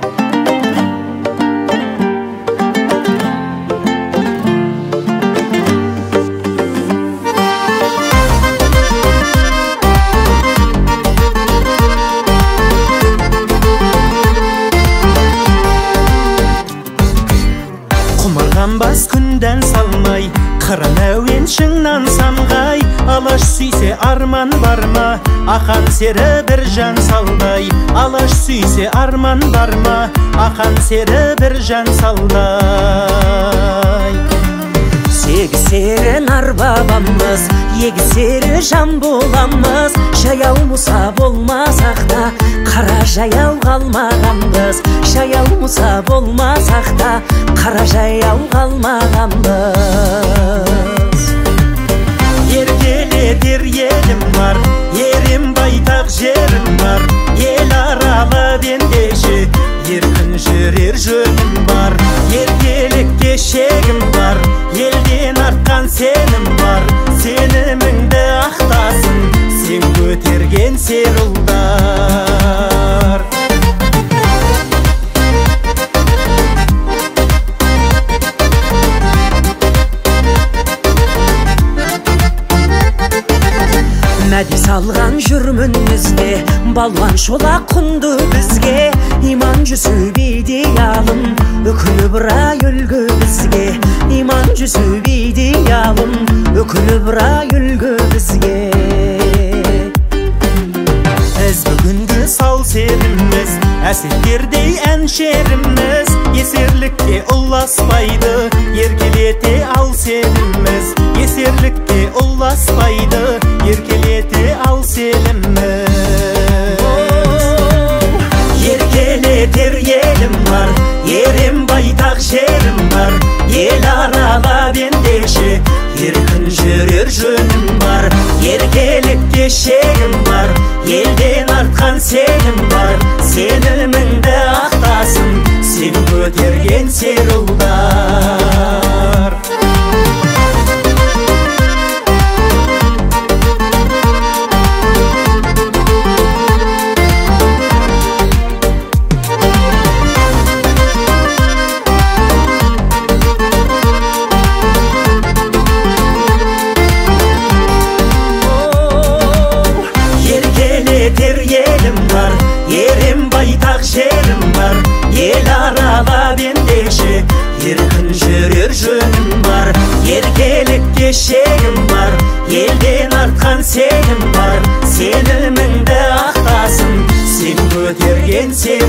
Құмарғанбас күнден салмай, қыран әуен шыңнан самғай, алаш сүйсе арман бар ма, Ақан сері бір жан салдай, алаш сүйсе арман бар ма, Ақан сері бір жан салдай. Сегіз сері нар бабамыз, егіз сері жан боламыз, жаяу Мұса болмасақ та, қара жаяу қалмағанбыз, жаяу Мұса болмасақ та, қара жаяу қалмағанбыз. Еркелетер елім бар, ерім байтақ жерім бар, ел аралап ендеше, еркін жүрер жөнім бар. Ерке Еркелікке шегім бар, елден артқан сенім бар. Сеніміңді ақтасын, сен көтерген сер ұлдар. Мәди салған жүрмін ізде, балуан шолақ құнды бізге. Иман Жүсіп идеалым, үкілі бір ай үлгі бізге. Иман Жүсіп идеалым, үкілі бір ай үлгі бізге. Біз бүгінгі сал серіміз, әсеттердей әншеріміз. Есерлікке ұласпайды, еркелете ал селіміз. Есерлікке ұласпайды, еркелете ал селіміз. Еркелетер елім бар, ерем байтақ жерім бар. Ел аралап ендеше, еркін жүрер жөнім бар. Еркелікке шегім бар, елден артқан сенім бар. Сеніміңді ақтасын, сен көтерген сер ұлдар. Еркелетер елім бар, ерем байтақ жерім бар. Ел аралап ендеше, еркін жүрер жөнім бар. Еркелікке шегім бар, елден артқан сенім бар. Сеніміңді ақтасын, сен көтерген сер.